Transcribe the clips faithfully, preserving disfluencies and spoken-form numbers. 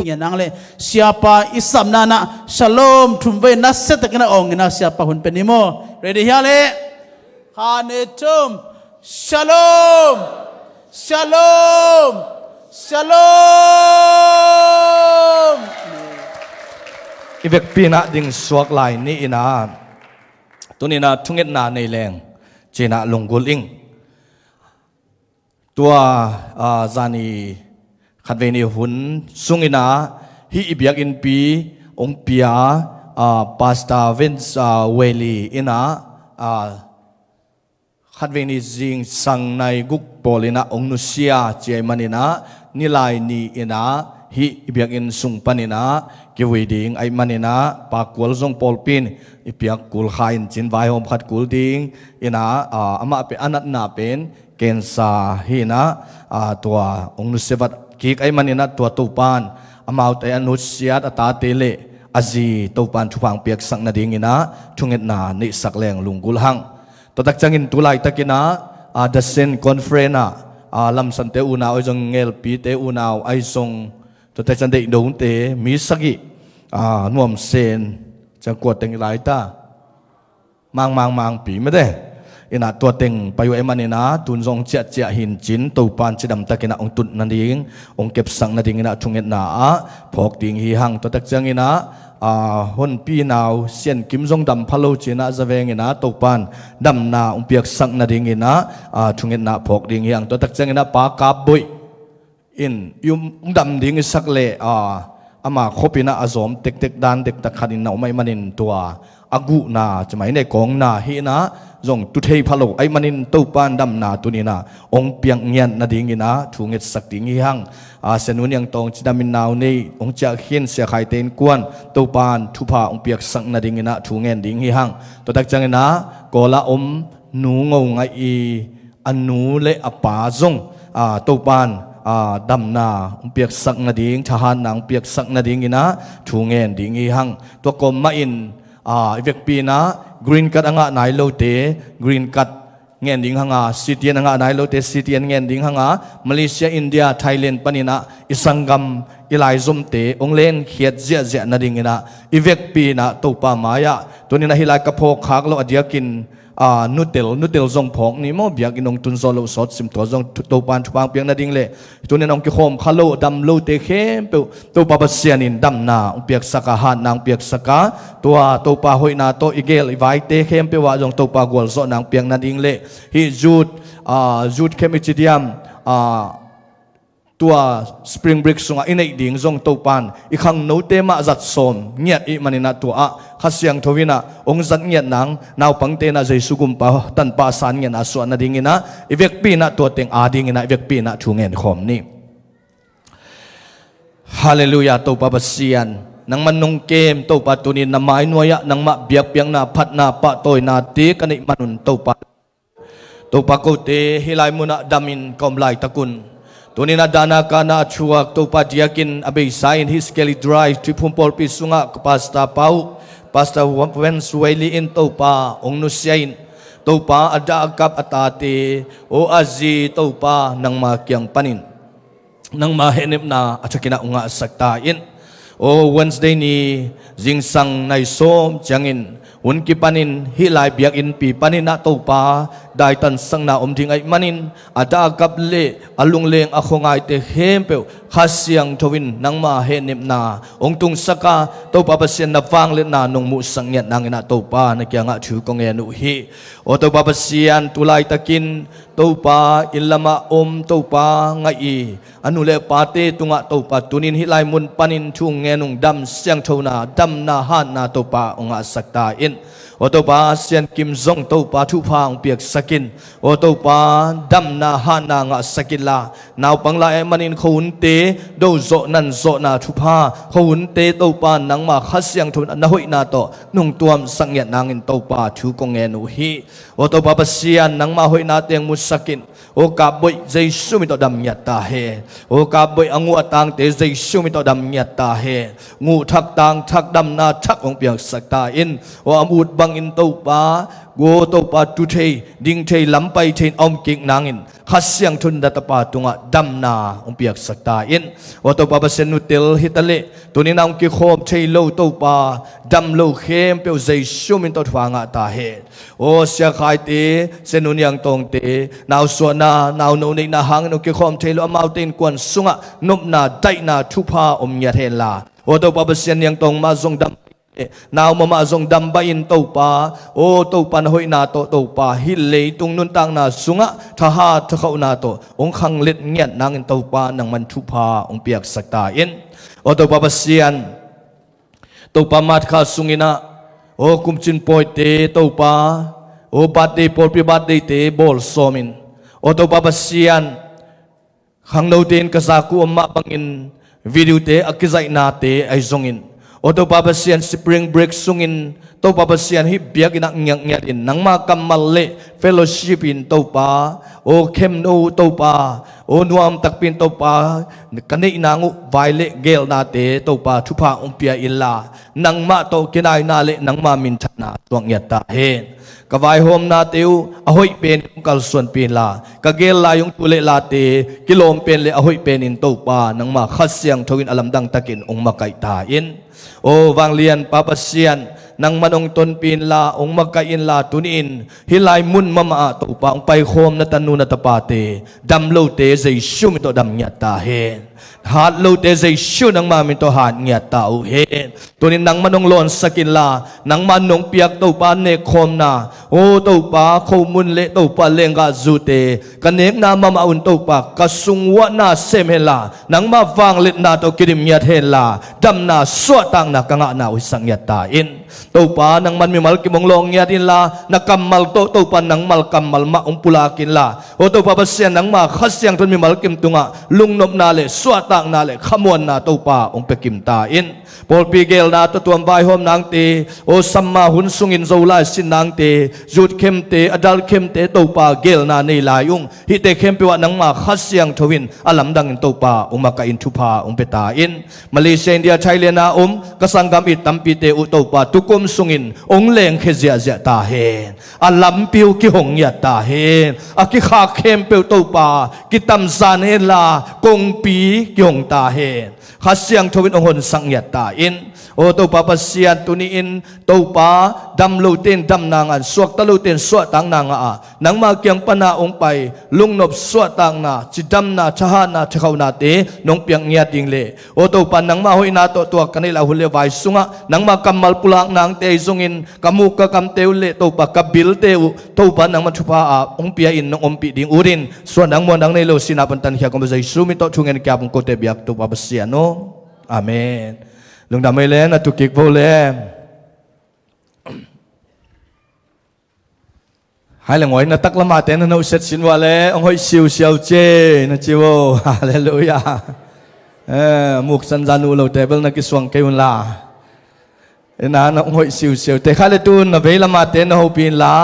ngian nang le, siapa i sapna na shalom thum vei na se takin a ong ina siapa hun pe ni maw. Ready hia le? Kha ne thum. Shalom. Shalom. Shalom. I vekpi na ding suak lai ni ina, tuni na thungetna nei leng cina lunggulh ing. Tua, ah, zani khatvei ni hun sungina hih i biakinnpi ong pia, ah, Pastor Vince, ah, Weili ina, ah, khatvei ni zingsang nai guk pawl ina ong nusia ci ahih manina, nilai ni ina hih i biakinn sung panina kivui ding ahih manina, Pa Kual zong pawlpi in i piak kul kha in cin vaihawm khat kul ding ina, ah, amah pen a natna pen cancer hi ina, ah, tua ong nusia vat kik ahih manina tua Topan amaute a nusiat a tate le a zi Topan thupha ong piaksak nadingina thungetna neihsak leng lunggulh hang. Tua tak ciangin tu laitakina, ah, The Saint Conference ah, ah, Lamsante unau ahi zong Ngelpite unau ahi zong tua tak ciang deih dongte mi sagih, ah, nuamsen ciang kua teng i lai ta. Mang, mang, mangpi mete. Ina tua teng pai uh ahih manina tun zong ciahciah hin cin Topan cidam takina ong tut nading, ong kepsak nadingina thungetna ah phawk ding hi hang. Tua tak ciangina, ah, honpi nau Sian Kim zong dam phalo cina zavengina Topan damna ong piaksak nadingina, ah, thungetna phawk ding hi hang. Tua tak ciangina Pa Kap Boih in i um, ong dam ding i sak le, ah, ama khopina a zawm tektek dan dektak khat in na om ahih manin tua a guhna cimai nei kawngna hihna zong tu thei phalo ahih manin Topan damna tunina ong piak ngiat nadingina thu ngetsak ding hi hang. Ah, Sianu Niang Tawng cidam in nau nei ong ciah khin Sia Khaite innkuan Topan thupha ong piaksak nadingina thu ngen ding hi hang. Tua tak ciangina Kawla om Nu Ngo Ngaih i a nu le a pa zong, ah, Topan, ah, damna ong piaksak nading, thahatna ong piaksak nadingina thu ngen ding hi hang. Tua kawm mahin, ah, i vekpi na green card a ngah nai lote green card ngen ding hanga, C T N a ngah nai lote C T N ngen ding hanga, Malaysia, India, Thailand panina i sanggam i laizomte ong lenkhiat ziahziah nadingina i vekpi na Topa mai-ah tunina hih lai ka phawk khak lo a diakin, ah, nutel, nutel zong phawk ni maw, biakinn ong tun zawh loh sawt sim tua zong thu-, Topan thupha ong piak nading le tunin ong kikhawm kha lo, dam lote khempeuh Topa Pasian in damna ong piaksaka, hatna ong piaksaka, tua Topa hoihna tawh i gel i vaite khempeuh ah zong Topa gualzawhna ong piak nading le hih youth, ah, youth camp i ci diam, ah, tua Spring Break sungah i neih ding zong Topan i khangnote mah zat sawm ngiat i hih manina tua ah Kha Siangtho inah ong zat ngiat nang, naupangte inah Jesu gumpa tanpa a san ngiatna suah nadingina i vekpi inah tua teng adingina i vekpi inah thu ngen khawm ni. Halleluiah, Topa Pasian, nangman nong kem Topa tunin na mai nuai-ah nangmah biakpiakna phatna pahtawina te ka neih manun Topa Topa kote hih lai munah damin ka om laitakun tunin a dahna kahna a thuak Topa diakin a beisa in hih Skelly Drive Tuiphum pawlpi sungah ka pastor pa uh, Pastor Wen Sueli in Topa ong nusia in Topa a dah a kap a tate, aw a zi Topa nangma kiang panin nangma hehnepna a thakinah ung ngahsak ta in. Aw Wednesday ni zingsang nai sawm ciangin hun kipanin hih lai biakinnpi paninah Topa daitansakna om ding ahih manin a dah a kap le a lungleng a khuangaite khempeuh Kha Siangtho in nangma hehnepna ong tungsaka Topa Pasian na vangliatna nong muhsak ngiat nanginah Topa na kiangah thu kong ngen uh hi. Aw Topa Pasian tu laitakin Topa inn lamah om Topa ngaih i a nu le pate tungah Topa tunin hih lai mun panin thu ngen ung dam siangthona damna hatna Topa ong ngahsak ta in. Aw Topa Sian Kim zong Topa thupha ong piaksak in. Aw Topa damna hatna ngahsak inla naupang lai ahih manin khuahunte dozawh nanzawhna thupha khuahunte Topa nangma Kha Siangtho na hoihna tawh nong tuamsak ngiat nangin Topa thu kong ngen uh hi. Aw Topa Pasian nangma hoihna teng musak in. Aw Kap Boih Jesu min tawh dam ngiat ta hen. Aw Kap Boih a nguh a tangte Jesu min tawh dam ngiat ta hen. Nguh thak tang thak damna thak hong piaksak ta in. Aw a ut bang bangin Topa, aw Topa, tu thei, ding thei, lam pai thei in a om kik nangin Kha Siangtho in na tapa tungah damna hong piaksak ta in. Aw Topa Pasian, nutel hi ta leh tuni-in a hong kikhawm thei lo Topa, dam lo khempeuh Jesu min tawh thupha ngah ta hen. Aw Sia Khaite, Sia Nu Niang Tawngte, nau suahna, nau no neihna hangin hong kikhawm thei lo amaute innkuan sungah nopna, daihna, thupha om ngiat henla. Aw Topa Pasian, Niang Tawng mah zong dam, nau mahmah zong dam bahin Topa, aw Topa, na hoihna tawh Topa, hih leitung nuntakna sungah thahat thakhauhna tawh hong khanglet ngiat nangin Topa, nangman thupha hong piaksak ta in. Aw Topa Pasian, Topa, March kha sungin ah, aw kumcin pawite Topa, aw birthday, pawlpi birthday-te bawl sawmin, aw Topa Pasian, khangnote in ka zak uh om mah bangin video-te a kizaihnate ahi zongin, aw Topa Pasian, spring break sungin Topa Pasian, hih biakinn ah ngiatngiatin nangma kammal le fellowship in Topa, aw khemno Topa, aw nuam takpi in Topa, ka neih nang uh vai le geelnate Topa, thupha hong pia inla, nangmah tawh kinaina le nangma minthanna suak ngiat ta hen. Ka vaihawmnate uh a hoih pen in hong kalsuanpih inla, ka geel lai-ung thu le late kilawm pen le a hoih pen in Topa, nangma Kha Siangtho in a lamdang takin hong makaih ta in. Aw vanglian Pa Pasian, nangman hong tonpih inla, hong makaih inla, tuni-in hih lai mun mahmah ah Topa, hong paikhawm na tanu na tapate, dam lote Jesu min tawh dam ngiat ta hen. Hat lote Jesu nangma min tawh hat ngiat ta uh hen. Tuni-in nangman hong lawnsak inla, nangman nong piak Topa nekkhawmna, aw Topa, khomun le Topa lenggahzute, ka nekna mahmah un Topa, ka sung uah na sem henla, nangma vangliatna tawh kidim ngiat henla, damna suahtakna ka ngahna uh hisak ngiat ta in. Topa, nangman mimal kim hong lawng ngiat inla, na kammal tawh Topa, nangma kammal mah hong pulak inla, aw Topa Pasian, nangma Kha Siangtho in mimal kim tungah lungnopna le suahtakna le khamuanna Topa hong pia kim ta in. Pawlpi geelna tawh tuam vaihawm nangte, aw summer hun sungin Zolai sin nangte, youth camp-te, adult camp-te Topa, geelna nei lai-ung, hihte khempeuh ah nangma Kha Siangtho in a lamdangin Topa, hong makaih in, thupha hong pia ta in. Malaysia, India, Thailand a om ka sanggam it tampite uh Topa, tukum sungin hong lengkhia ziahziah ta hen. A lampi uh kihong ngiat ta hen. A kikhak khempeuh Topa, kitamzan henla, kongpi kihong ta hen. Kha Siangtho in hong honsak ngiat ta in. Aw Topa Pasian, tuni-in Topa, dam lote in damna ngah, suakta lote in suahtakna ngah a, nangma kiang pana hong pai, lungnop suahtakna, cidamna, thahatna, thakhauhnate nong piak ngiat ding le, aw Topa, nangma hoihna tawh tuak ka neih lai hun le vai sungah nangma kammal pulak nangte ahi zongin, ka muk ka kamte uh le Topa, ka bilte uh Topa, nangma thupha a hong pia in nong ompih ding utin, suan dang muan dang nei lo, sihna pan tankhia kong Jesu min tawh thungen kiap hong kote biak Topa Pasian aw. Amen. Lungdam ei le, na tu kik vo le. Hai le ngoi, na taklamate na nohset sin vua le, hong hoih siusiau cie, na ci vo. Halleluiah. Eh, muk sanzan uh lote bel na kisuang kei unla. Ina, na hong hoih siusiau te kha le tun na veilamate na hopih inla,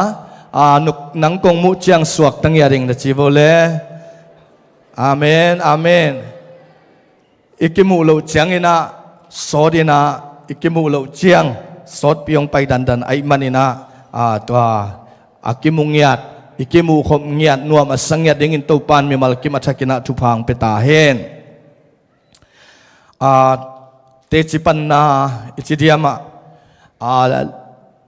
a, nuk, nang kong muh ciang suakta ngiat ing, na ci vo le. Amen, amen. I kimuh loh cianginah, sawt inah, i kimuh loh ciang sawtpi hong pai dandan ahih maninah, a, tua a kimu ngiat, i kimuh khop ngiat, nuam a sa ngiat dingin Topan mimal kim a thakinah thupha hong pia ta hen. A, teci panna i ci diamah, a,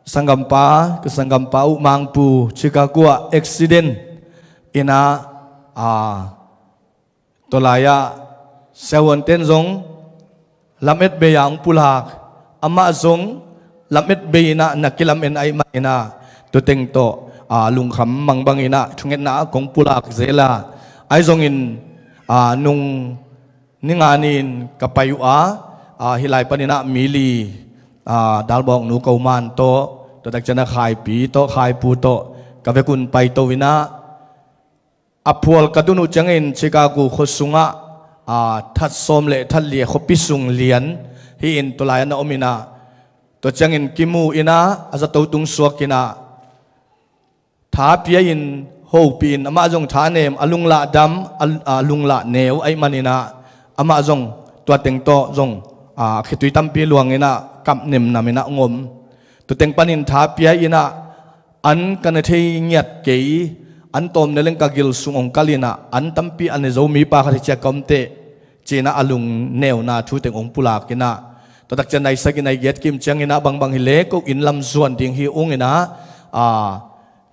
sanggampa, ka sanggampa uh Mangpu Chicago ah accident inah, a, tua lai-ah siavuanten zong lamet bei-ah hong pulak, amah zong lamet bei inah na kilamen ahih maninah, tua teng tawh, a, lungkham mangbang inah thungetna ah kong pulak zel a, ahi zongin, a, nung ni nga ni-in ka pai uh a, a, hih lai paninah mi li, a, Dalbawknu Koman tawh, tua tak cianah Khaipi tawh, Khaipu tawh ka vekun paito inah, a phual ka tun uh ciangin Chicago khua sungah, a, that sawm le that li a khuapi sung lian hi-in tua lai-ah na om inah, tua ciangin kimu inah, a zato tung suak inah, tha pia-in hopih in, amah zong tha nem, a lunglah dam, a, a lunglah neu ahih maninah, amah zong tua teng tawh zong, a, khitui tampi luang inah, kap nemnam inah hong om. Tuteng panin tha pia inah, an ka ne thei ngiat kei, an tawm ne leng ka gil sung ong kal inah, an tampi a ne zo mipa khat hi ciah ka om teh, ci-inah a lungneuna thu teng ong pulak inah. Tua tak ciang nai sagih nai giat kim ciang inah bangbang hi leh ko inn lam zuan ding hi ung inah, a,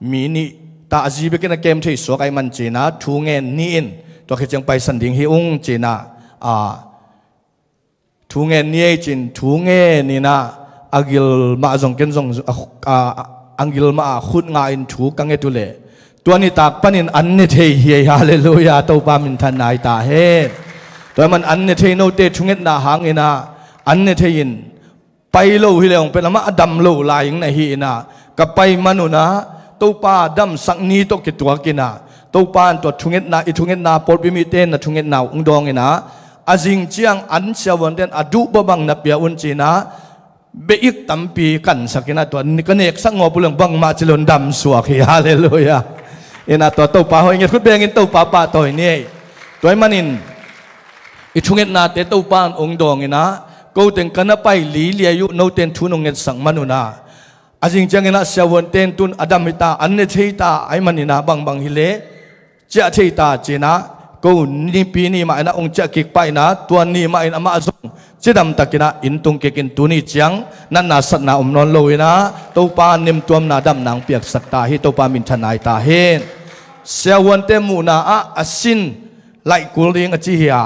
mi nih ta a zi bekin a kem thei suak ahih man ci-inah thu ngen ni in, tua khit ciang paisan ding hi ung ci-inah, a, thu ngen ni ei ci-in thu ngen inah, a gil mah zong ken zong a, a, a gil mah ah khut nga in thu ka nget uh leh, tua nitak panin an ne thei hi ei. Halleluiah, Topa minthanna hi ta hen. Tua ahih man an ne thei note thungetna hang inah, an ne thei in, pai lo hi leh ong pen amah a dam lo lai ing na hi inah, ka pai man unah Topa damsak ni tawh kituak inah, Topa in tua thungetna, i thungetna, pawlpi mite na thungetna uh ong dawng inah, a zing ciang an siavuanten a duh bang na pia un ci-inah, beh ik tampi kansak inah, tua ka neksak ngawp uh leng bangmah ci lo in damsuak hi. Halleluiah. Inah tua Topa hoih nget, khut bengin Topa pahtawi ni ei. Tua ahih manin i thungetnate Topa in ong dawng inah, ko teng ka na pai liliai uh, noten thu nong ngetsak man unah, a zing ciang inah siavuanten tun a dam hi ta, an ne thei ta ahih man inah bangbang hi leh ciah thei ta ci-inah, ko nipi ni mah inah ong ciah kik pah inah, tua ni mah in amah zong cidam tak inah inn tung kik in, tuni ciang natna satna om nawn lo inah Topa nemtuamna damna ong piaksak ta hi. Topa minthanna hi ta hen. Siavuante muhna ah a sin laih kul ding a ci hi a,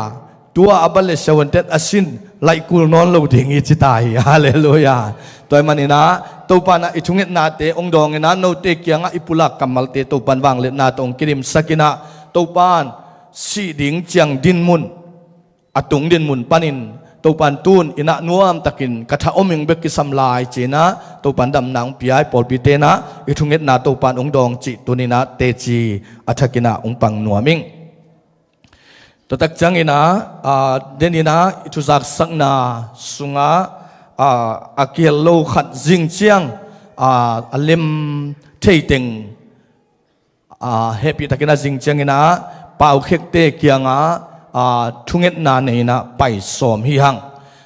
tua a bat leh siavuanten a sin laih kul nawn lo ding hi ci ta hi. Halleluiah. Tua ahih man inah Topa inah i thungetnate ong dawng inah, note kiangah i pulak kammalte Topa in vangliatna tawh ong kidimsak inah, Topa in sih ding ciang dinmun, a tung dinmun panin Topa in tun inah nuam takin ka tha om ing bek kisam lai ci-inah, Topa in damna ong pia, i pawlpite inah i thungetna Topa in ong dawng cih tuni inah teci a thak inah ong pang nuam ing. Tua tak ciang inah, a, den inah i thuzaksakna sungah, a, a kihel lo khat zing ciang, a, a lem thei teng, a, hehpih takin a zing ciang inah Pau Khekte kiangah, a, thungetna nei inah pai sawm hi hang.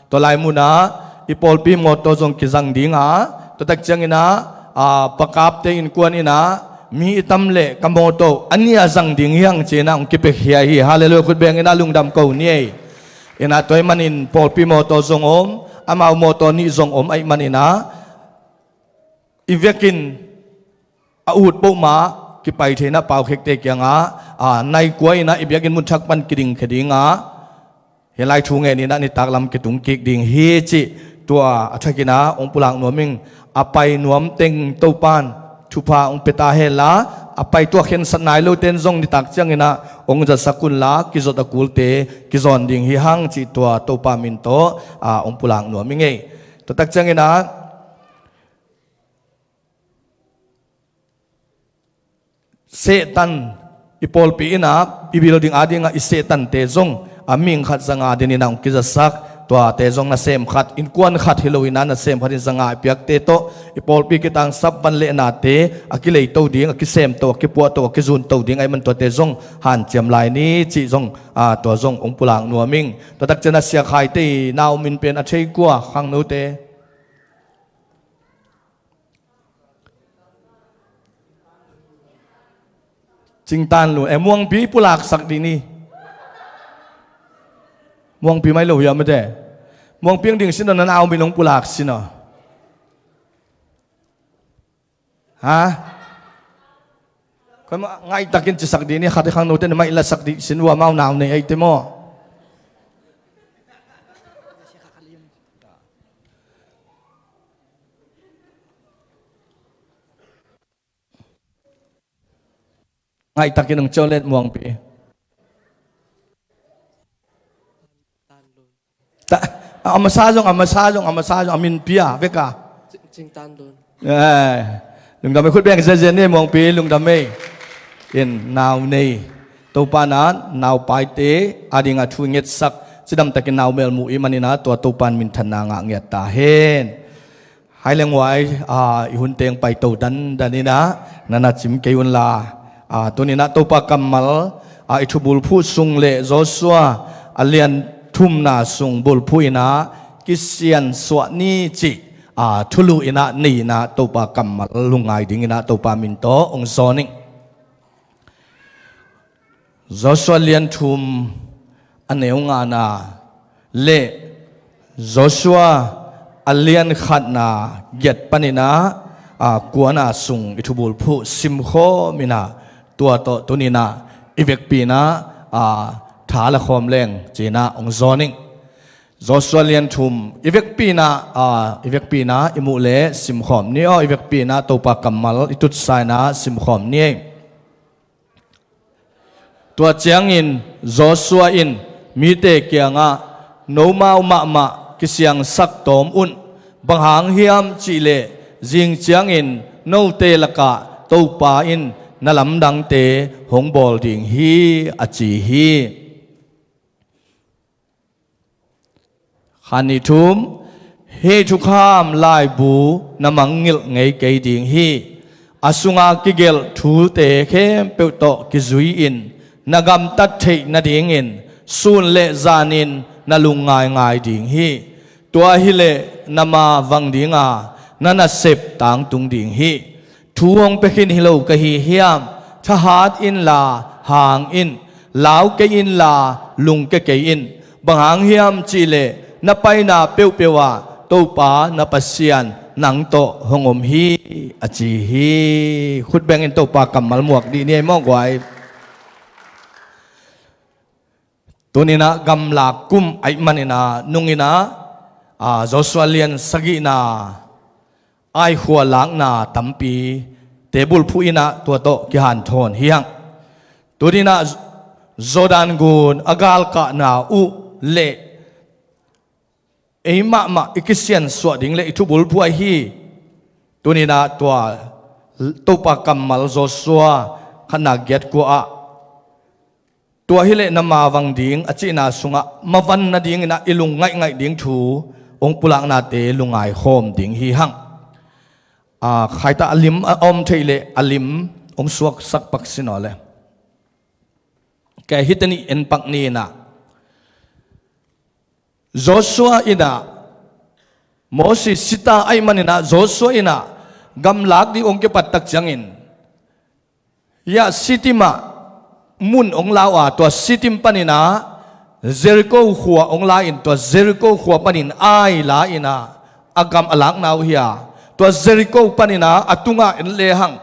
Tua lai munah i pawlpi mawtaw zong kizang ding a, tua tak ciang inah, a, Pa Kapte innkuan inah, mi i tam leh ka mawtaw a nih a zang ding hi hang ci-inah ong kipiakhia hi. Halleluiah, khut beng inah lungdam ko ni ei. Inah tua ahih manin pawlpi mawtaw zong om, amau mawtaw nih zong om ahih man inah, i vekin a ut peuhmah kipai thei inah Pau Khekte kiangah, a, nai kua inah i biakinn mun thak pan kidingkhia ding a, hih lai thu ngen inah nitak lam kitung kik ding hi cih tua a thak inah ong pulak nuam ing. A pai nuam teng Topa in thupha ong pia ta hen la, a pai tuah khensat nai loten zong nitak ciang inah ong zatsak un la, kizot a kulte kizawn ding hi hang cih tua Topa min tawh, a, ong pulak nuam ing ei. Tua tak ciang inah Satan, i pawlpi inah, i building adingah i Satante zong a mihing khat zanga den inah ong kizatsak, tuate zong nasem khat, innkuan khat hi lo inah nasem khat in zanga i piakte tawh i pawlpi kitangsap vanlehnate a kileito ding, a kisemto, a kipuahto, a kizunto ding ahih man tuate zong hanciam lai ni cih zong, a, tua zong ong pulak nuam ing. Tua tak ciang a Sia Khaite i nau min pen a thei kua khangnote? Cingtan Lun. Eh, Muangpi pulaksak dih ni. Muangpi mai lo hiam mate. Muangpi ang ding sin aw, na nau min ong pulak sin aw. Ha? Koi ma ngaihtakin cisak dih ni, khat i khangnote na mai lasak dih sin ua, mau nau nei eite maw. Ngaihtakin ang cholet Muangpi. Ta, a masa zong, a masa zong, a masa zong, a min pia veka. Cing, Cingtan Lun. Eh, lungdam ei, khut beng zenzen ni Muangpi, lungdam ei. In nau nei. Topa in a naupaite adingah thu ngetsak, cidamtakin nau melmuh i hih manin a tua Topa in minthanna ngah ngiat ta hen. Hai leng huai, a, i hun teng paito dandan in a, na na cim kei un la. A, tuni in a Topa kammal, a, i thu bulphuh sung le Joshua a lian thumna sung bulphuh in a, kisiansuah ni cih, a, thulu in ah nei in ah Topa kammal lungngai ding in ah Topa min tawh hong zawn ing. Joshua lian thum a neu ngana le Joshua a lian khatna giat panin ah, a, kuana sung i thubulphuh simkhawm in ah tua tawh tuni in ah i vekpi in ah, a, tha la khawm leng ci in ah hong zawn ing. Joshua lian thum i vekpi in ah, a, i vekpi in ah i muh le simkhawm ni aw, i vekpi in ah Topa kammal i tutsa in ah simkhawm ni ei. Tua ciangin Joshua in mite kiangah, "Nomau mahmah kisiangsak tawm un. Bang hang hiam cihleh zing ciangin note lakah Topa in na lamdangte hong bawl ding hi," a ci hi. Khan ni thum, hih thukham laibu na mangngilh ngei kei ding hi. A sunga kigelh thute khempeuh tawh kizui-in na gamtat theih nadingin sun le zanin na lungngaingai ding hi. Tua hileh na ma vang dinga na nasep tangtung ding hi. Thu hong pia khin hi lo ka hi hiam? Thahat inla hang in, lau kei inla lungke kei in. Bang hang hiam cihleh na paina peuhpeuh ah Topa na Pasian nang tawh hong om hi, a ci hi. Khut bengin Topa kammal muak dih ni ei maw guai. Tuni in ah gamlak kum ahih manin ah nung in ah, a, Joshua lian sagihna, Ai khua lakna tampi tebulphuh in ah tua tawh kihanthawn hi hang. Tuni in ah Jordan gun a galkahna uh le ei mahmah i kisiansuah ding le i thubulphuh ahi hi. Tuni in ah tua Topa kammal Joshua khatna giat kua ah, "Tua hileh na ma vang ding," a cihna sungah mavan nadingin ah i lung ngaihngaih ding thu hong pulaknate lungngai khawm ding hi hang. A, khaita a lim a om theih leh a lim hong suaksak pak sin aw le. Kei hita nih en pak ni in ah Joshua in ah, Moses sita ahih manin ah Joshua in ah gamlak ding hong kipat tak ciangin, hiah Shittim ah mun hong la uh a, tua Shittim panin ah Jericho khua hong la in, tua Jericho khua panin Ai la in ah a gam a lakna uh hi a, tua Jericho panin ah a tungah en lehang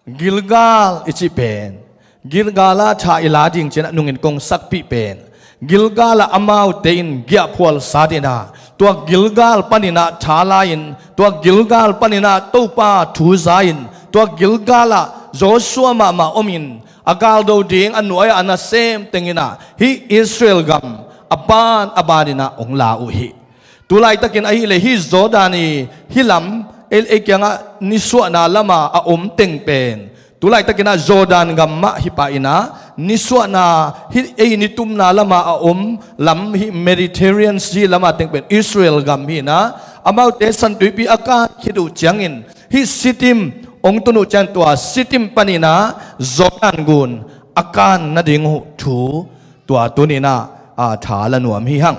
Gilgal i cih pen, Gilgal ah tha i la ding ci-in ah nungin kong sakpih pen, Gilgal ah amaute in giahphual sat in ah, tua Gilgal panin ah tha la in, tua Gilgal panin ah Topa thu za in, tua Gilgal ah Joshua mahmah om in, a galdo ding a nuai-ah a nasem teng in ah hih Israel gam a ban a ban in ah hong la uh hi. Tulaitakin ahih leh hih Jordan i hih lam, ei, ei kiangah nisuahna lama a om teng pen, tulaitakin ah Jordan gam mah hi pah in ah, nisuahna hih ei nitumna lama a om lam hih Mediterranean Sea lama teng pen Israel gam hi in ah, amaute San Tuipi a kan khit uh ciangin hih Shittim hong tun uh ciang, tua Shittim panin ah Jordan gun a kan nading uh thu tua tuni in ah, a, tha la nuam hi hang.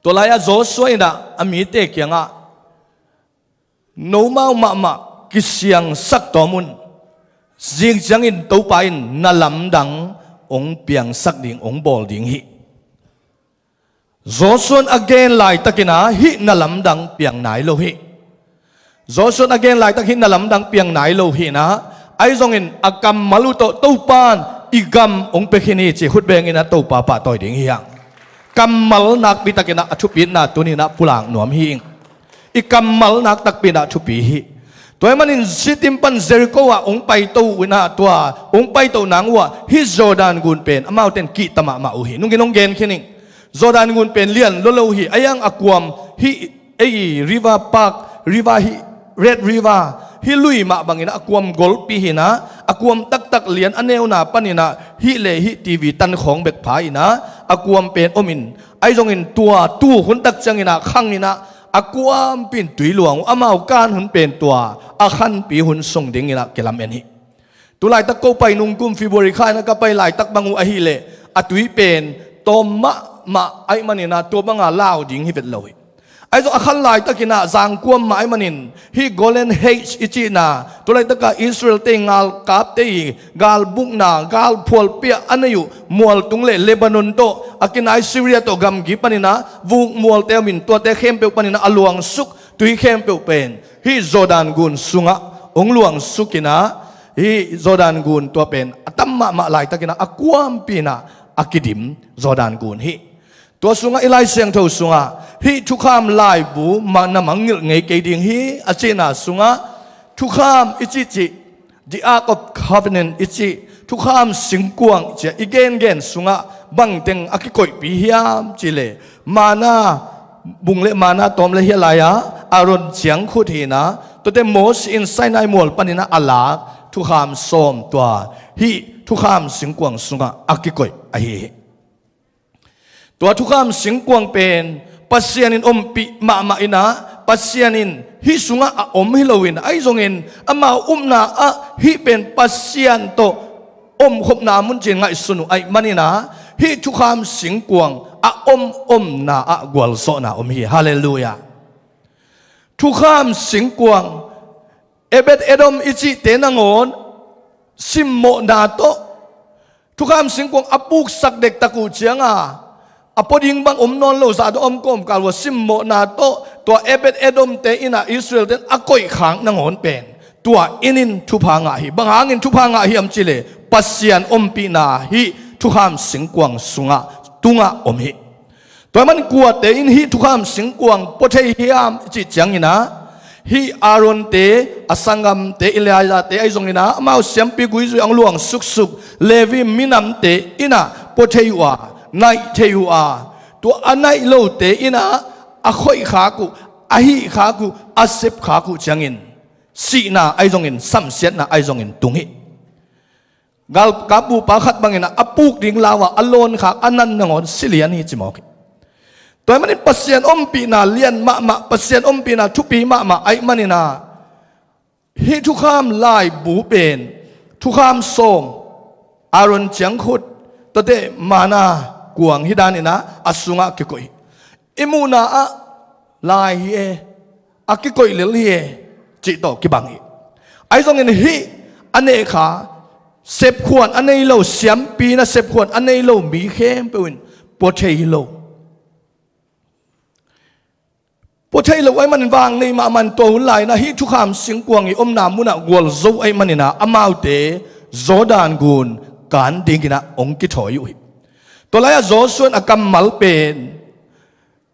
Tua lai-ah Joshua in ah a mite kiangah, "Nomau mahmah kisiangsak tawm un. Zing ciangin Topa in na lamdang hong piangsak ding, hong bawl ding hi." Joshua in a gen laitakin ah hih na lamdang piang nai lo hi. Joshua in a gen laitak hih na lamdang piang nai lo hi in ah, ahi zongin a kammal uh tawh Topa in i gam hong pia khin hi ci, khut bengin ah Topa pahtawi ding hi hang. Kammal nakpi takin ah a thupitna tuni in ah pulak nuam hi ing. I kammal nak takpi in ah thupi hi. Tua ahih manin Shittim pan Jericho ah hong paito uh in ah, tua hong paito nang uh ah hih Jordan gun pen amaute in kihta mahmah uh hi. Nungin hong gen khin ing. Jordan gun pen lian lua lo hi. Ahi hang a kuam hih ei river park, river hih Red River, hih lui mah bangin ah a kuam golpi hi in ah, a kuam taktak lian a neuna panin ah hih le hih T V tan khawng bek pha in ah a kuam pen om in, ahi zongin tua tu hun tak ciangin ah khang in ah a kuampi in tui luang uh, amau kan hun pen tua a khanpi hun sung dingin ah kilamen hi. Tulaitak ko pai nung kum February kha in ah ka pai laitak bang uh ahih leh a tui pen tawm mahmah ahih manin ah tua banga lau ding hi vet lo hi. Ahi zong a khan laitakin ah zangkuam mah ahih manin hih Golan Heights i cihna, tu laitaka Israel-te i ngalkapte i galbukna, galphualpi a nei uh mualtung le Lebanon tawh a kinai Syria tawh gamgi panin ah vuk mualte om in, tuate khempeuh panin ah a luangsuk tui khempeuh pen hih Jordan gun sungah hong luangsukin ah, hih Jordan gun tua pen a tam mahmah laitakin ah a kuampi in ah a kidim Jordan gun hi. Tua sungah i Lai Siangtho sungah hih thukham laibu mah na mangngilh ngei kei ding hi a cihna sungah, thukham i cihcih, the Ark of Covenant i cih thukham singkuang cia i gengen sungah bangteng a kikoihpi hiam cihleh, manna bung le manna tawm le hia lai-a Aaron ciangkhut hi in ah, tuate Moses in Sinai mual panin ah a lak thukham sawm tua hih thukham singkuang sungah a kikoih ahi hi. Tua thukham singkuang pen Pasian in ompih mahmah in ah, Pasian in hih sungah a om hi loin, ahi zongin amau upna ah hih pen Pasian tawh omkhopna mun ci-in ngaihsun uh ahih manin ah, hih thukham singkuang a om omna ah gualzawhna om hi. Halleluiah. Thukham singkuang, Ebed Edom i cihte nangawn simmawhna tawh, thukham singkuang a puksak dektak uh cianga a pua ding bang om nawn lo, zahdah om kawmkal uh a simmawhna tawh tua Ebed Edom-te in ah Israel-te in a koihkhak nangawn pen tua inn in thupha ngah hi. Bang hangin thupha ngah hiam cihleh, Pasian ompihna hih thukham singkuang sungah tungah om hi. Tua ahih manin kuate in hih thukham singkuang pua thei hiam i cih ciangin ah, hih Aaron-te, a sanggamte, Eleazar-te ahi zongin ah, amau siampi gui zui-a hong luang suksuk Levi minamte in ah pua thei uh a, naih thei uh a, tua a naih lote in ah a khoihkhak uh, a hihkhak uh, a sepkhak uh ciangin sihna ahi zongin, samsiatna ahi zongin tung hi. Galkap bupa khat bangin ah a puk ding lau-a a lawnkhak a nan nangawn si lian hi ci mawk hi. Tua ahih manin Pasian ompihna lian mahmah, Pasian ompihna thupi mahmah ahih manin ah, hih thukham laibu pen thukham sawm, Aaron ciangkhut, tuate manna kuang hi danin ah a sungah kikoih hi. I muhna ah lai hi e, a kikoih lel hi e, cih tawh kibang hi. Ahi zongin hih a nehkha, sepkhuan a nei lo, siampi in ah sepkhuan a nei lo mi khempeuh in pua thei hi lo. Pua thei lo ahih manin vang nei mahmah in tua hun lai-in ah hih thukham singkuang i omna munah gualzo ahih manin ah amaute Jordan gun kan dingin ah hong kithawi uh hi. Tua lai-ah Joshua in a kammal pen,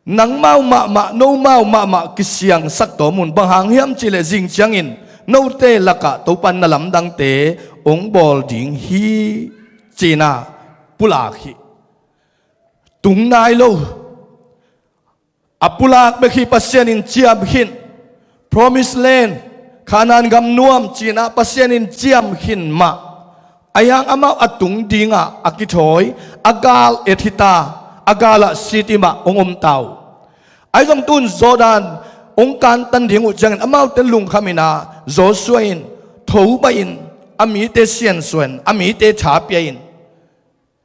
nangmau mahmah, nomau mahmah kisiangsak tawm un, bang hang hiam cihleh zing ciangin note lakah Topa in na lamdangte hong bawl ding hi, ci-in ah pulak hi. Tung nai lo. A pulak bek hi, Pasian in ciam khin. Promised Land, Kanaan gam nuam ci-in ah Pasian in ciam khin mah. Ahi hang amau a tung dingah a kithawi, a gal et hi ta, a galah sit-in mah hong om ta uh. Ahi zong tu-in Jordan hong kantan ding uh ciangin amaute lungkham in ah Joshua in tho baih in, a mite siansuah in, a mite tha pia in,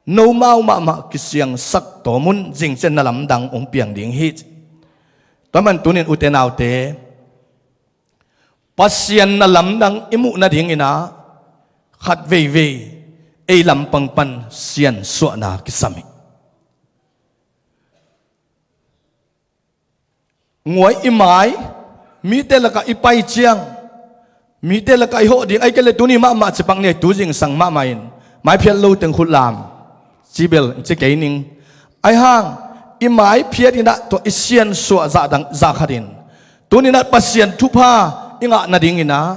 nomau mahmah kisiangsak tawm un, zing ciang na lamdang hong piang ding hi. Tua ahih manin tuni-in ute naute, Pasian na lamdang i muh nadingin ah khat veivei ei lampang pan siansuahna kisam hi. Nguai i mai, mite lakah i pai ciang, mite lakah i hawh ding, ahih kei leh tuni mahmah cipak ni, tu zingsang mahmah in, mai phiat lo teng khut lam, ci bel ci kei ning. Ahi hang, i mai phiat in ah tua i siansuah zah dang, zah khat in, tuni-in ah Pasian thupha i ngah nadingin ah,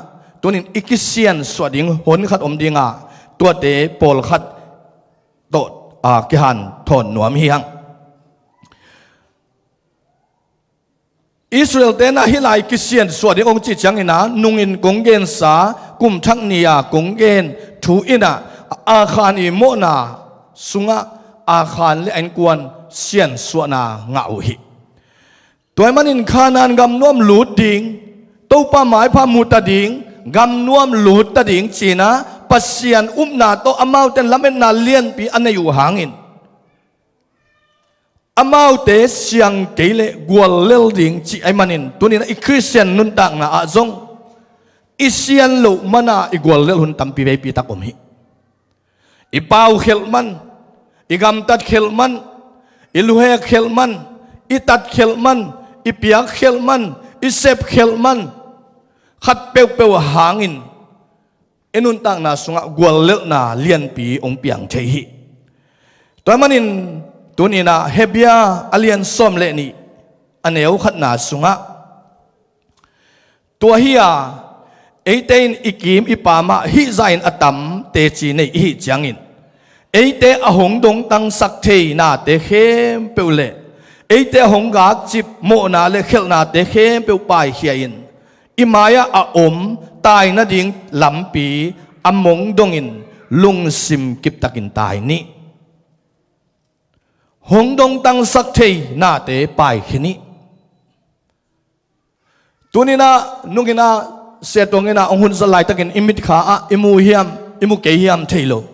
tuni-in i kisiansuah ding hon khat om ding a, tuate pawlkhat tawh, a, kihanthawn nuam hi hang. Israel-te in ah hih lai kisiansuah ding hong cih ciangin ah, nungin kong gensa, kum thak ni-a kong gen thu in ah, Akhan i mawhna sungah Akhan le a innkuan siansuahna ngah uh hi. Tua ahih manin Kanaan gam nuam lut ding, Topa maipha mu ta ding, gam nuam lut ta ding ci-in ah Pasian upna tawh amaute in lametna lianpi a nei uh hangin, amaute siang kei leh guallel ding cih ahih manin, tuni-in ah i Khristian nuntakna ah zong i sian loh mana i guallel hun tampi veipi tak om hi. I pau khelh man, i gamtat khelh man, i luhek khelh man, i tat khelh man, i piak khelh man, i sep khelh man, khat peuhpeuh hangin i nuntakna sungah guallelhna lianpi hong piang thei hi. Tua ahih manin tuni-in ah Hebru a lian sawm le nih, a neu khatna sungah, tua hi a, eite in i kiim i paam ah hih zahin a tam teci nei i hih ciangin, eite a hong dongtangsak thei nate khempeuh le eite a hong gakcip mawhna le khelhnate khempeuh paikhia in, i mai-ah a om tai nading lampi a mong dongin lungsim kiptakin tai ni. Hong dongtangsak thei nate paikhia ni. Tuni-in ah, nung in ah, Sia Tuang in ah hong hunzat laitakin i mitkha ah i mu hiam, i mu kei hiam thei lo,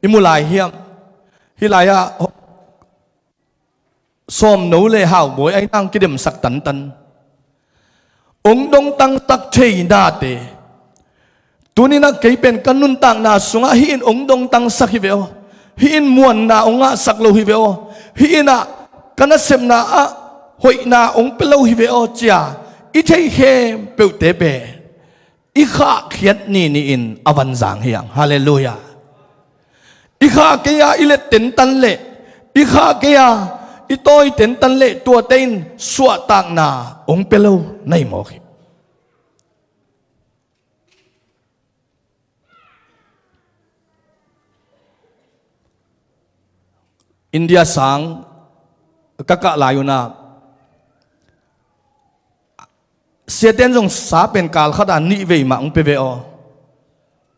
i mu lai hiam? Hih lai-ah sawmno le haubawi a inang kidemsak tantan. Hong dongtangsak thei nate. Tuni-in ah kei pen ka nuntakna sungah hih in hong dongtangsak hi ve aw. Hih in muanna hong ngahsak lo hi ve aw. Hih in ah ka nasepna ah hoihna hong pia lo hi ve aw, ci-a i theih khempeuhte pen i khahkhiat ni ni-in a van zang hi hang. Halleluiah. I khah kei a i let tentan leh, i khah kei a i tawi tentan leh, tuate in suahtakna hong pia lo na hi mawk hi. India sang ka kah lai un ah, siate in zong sa pen kal khat ah nih vei mah hong pia ve aw.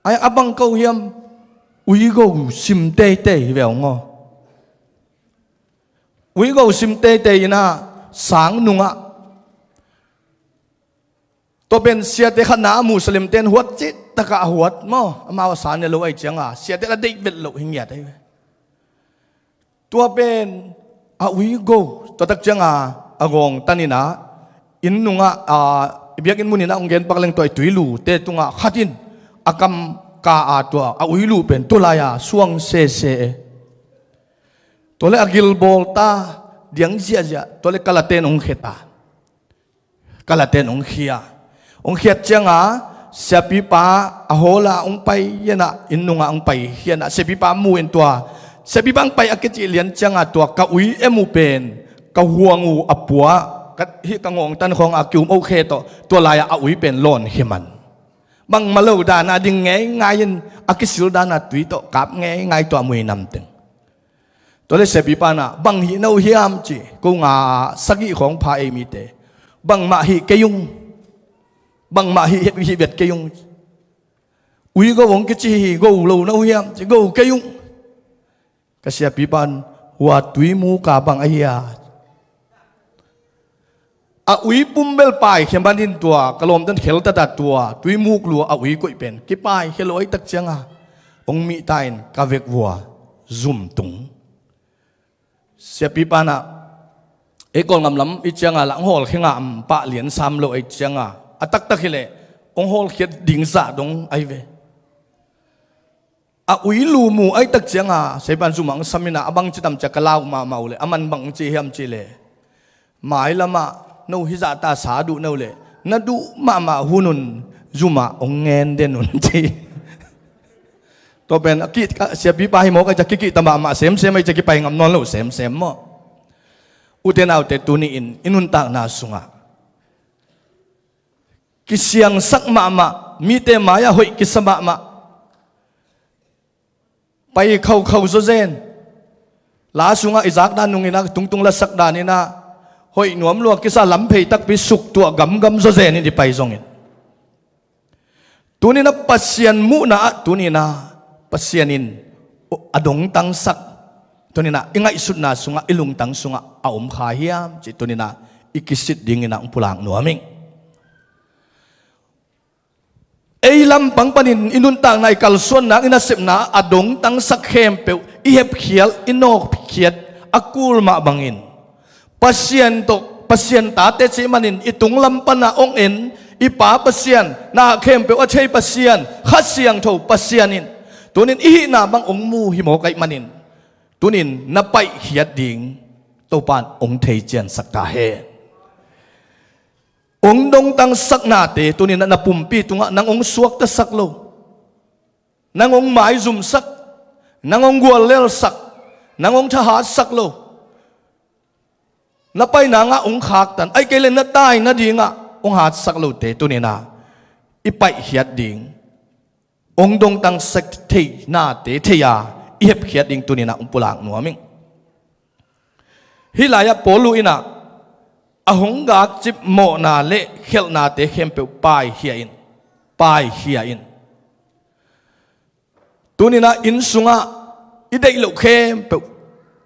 Ai, a bang ko hiam? Uigo sim teitei hi ve aw. Uigo sim teitei in ah sang nungah, tua pen siate khatna ah Muslim-te in huat cihtakah a huat maw, amau a sa ne lo ahih ciangin siate la deih vet loh hi ngiat ahi ve. Tua pen a uigo, tua tak ciangin a gawng tan in ah, inn nungah, a, i biakinn mun in ah hong gen pak leng, tua i tuilute tungah khat in a kam ka a, tua a uilu pen tua lai-a suang sese e. Tua leh a gilbawl ta, diang ziahziah, tua leh kalate in hong khia ta. Kalate in hong khia. Hong khiat ciangin siapipa a hawl a hong pai in ah, inn nungah hong pai hi in ah, siapipa mu in tua, siapipa hong pai a kicih lian ciangin tua ka ui em uh pen ka huang uh a pua, ka, hih ka ngawng tan khawng a kium oh khe tawh, tua lai-ah a ui pen lawn khia man. Bangmah lo dan a ding ngeingai in, a kisil dan a tui tawh kap ngeingai, tua a mui namteng. Tua leh siapipa in ah, bang hih na uh hiam ci, ko nga sagih khawng pha ei mite. Bangmah hih kei ung. Bangmah hih, hih vet kei ung. Uigo hong kici hi, go lo na uh hiam ci, go kei ung. Ka siapipa in, hua tuimuk a bang ahi a. A ui pum bel paikhia manin tua, ka lawmte in kheltat a tua tuimuk lu a ui koih pen kipaikhia lo ahih tak ciangin hong mih ta in ka vekvua zum tung. Siapipa in ah, ei Kawlgam lam i ciangin lah hong hawlkhia ngam pah lian sam lo ahih ciangin, a taktak hi leh hong hawlkhiat ding zah dong ahi ve. A ui lu mu ahih tak ciangin siapipa in zum ah hong sam in ah, a bang ci tam ci a ka lau mahmah uh leh, aman bang hong ci hiam cih leh, mailam ah no hih zahta sa duh na uh leh, na duh mahmah hun un zum ah hong ngen den un ci. Tua pen a kih, ka siapipa hi mawk ahih ciang kikihta mahmah semsem ahih ciang kipai ngam nawn lo semsem maw. Ute naute, tuni-in i nuntakna sungah kisiangsak mahmah, mite mai-ah hoih kisa mahmah, pai khaukhau zawzen. La sungah i zakdan nungin ah tungtung lasak danin ah hoih nuam lua kisa, lamphei takpi suk tuah gamgam zawzen in i pai zongin, tuni-in ah Pasian muhna ah, tuni-in ah Pasian in a dongtangsak, tuni-in ah i ngaihsutna sungah, i lungtang sungah a om kha hiam cih tuni-in ah i kisit dingin ah hong pulak nuam ing. Ei lampang panin i nuntakna, i kalsuanna, i nasepna a dongtangsak khempeuh i hepkhial, i nawkkhiat a kul mah bangin, Pasian tawh, Pasian tate cih manin i tunglam pana hong en i Pa Pasian, na khempeuh a thei Pasian, Kha Siangtho Pasian in tunin i hihna bang hong mu hi mawk ahih manin, tunin na paihkhiat ding Topan hong thei ciansak ta hen. Hong dongtangsaknate tunin na pumpi tungah nang hong suaktasak lo, nang hong maizumsak, nang hong guallelsak, nang hong thahatsak lo. Na paina ngah hong khaktan, ahih kei leh na tai nadingah hong hatsak lote tuninah i paihkhiat ding, hong dongtangsak theinate thei-a i hepkhiat ding tuninah hong pulak nuam ing. Hih lai-ah Paulu inah a hong gakcip mawhna le khelhnate khempeuh paikhia in, paikhia in. Tuninah inn sungah i deih loh khempeuh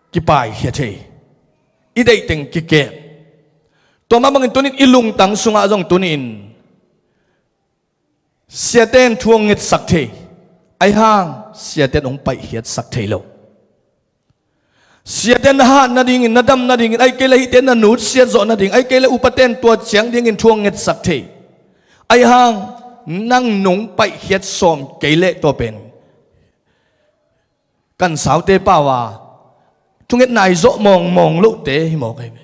kipaikhia thei, i deihteng kikem. Tua mah bangin tunin i lungtang sungah zong tunin siate in thu hong ngetsak thei, ahi hang siate in hong paihkhiatsak thei lo. Siate na hat nadingin, na dam nadingin, ahih kei leh hihte na nutsiat zawh nading, ahih kei leh upate in tua ciang dingin thu hong ngetsak thei, ahi hang nang nong paihkhiat sawm kei leh tua pen kan saute pau a thunget nai zawh mawngmawng lohte hi mawk ahi ve.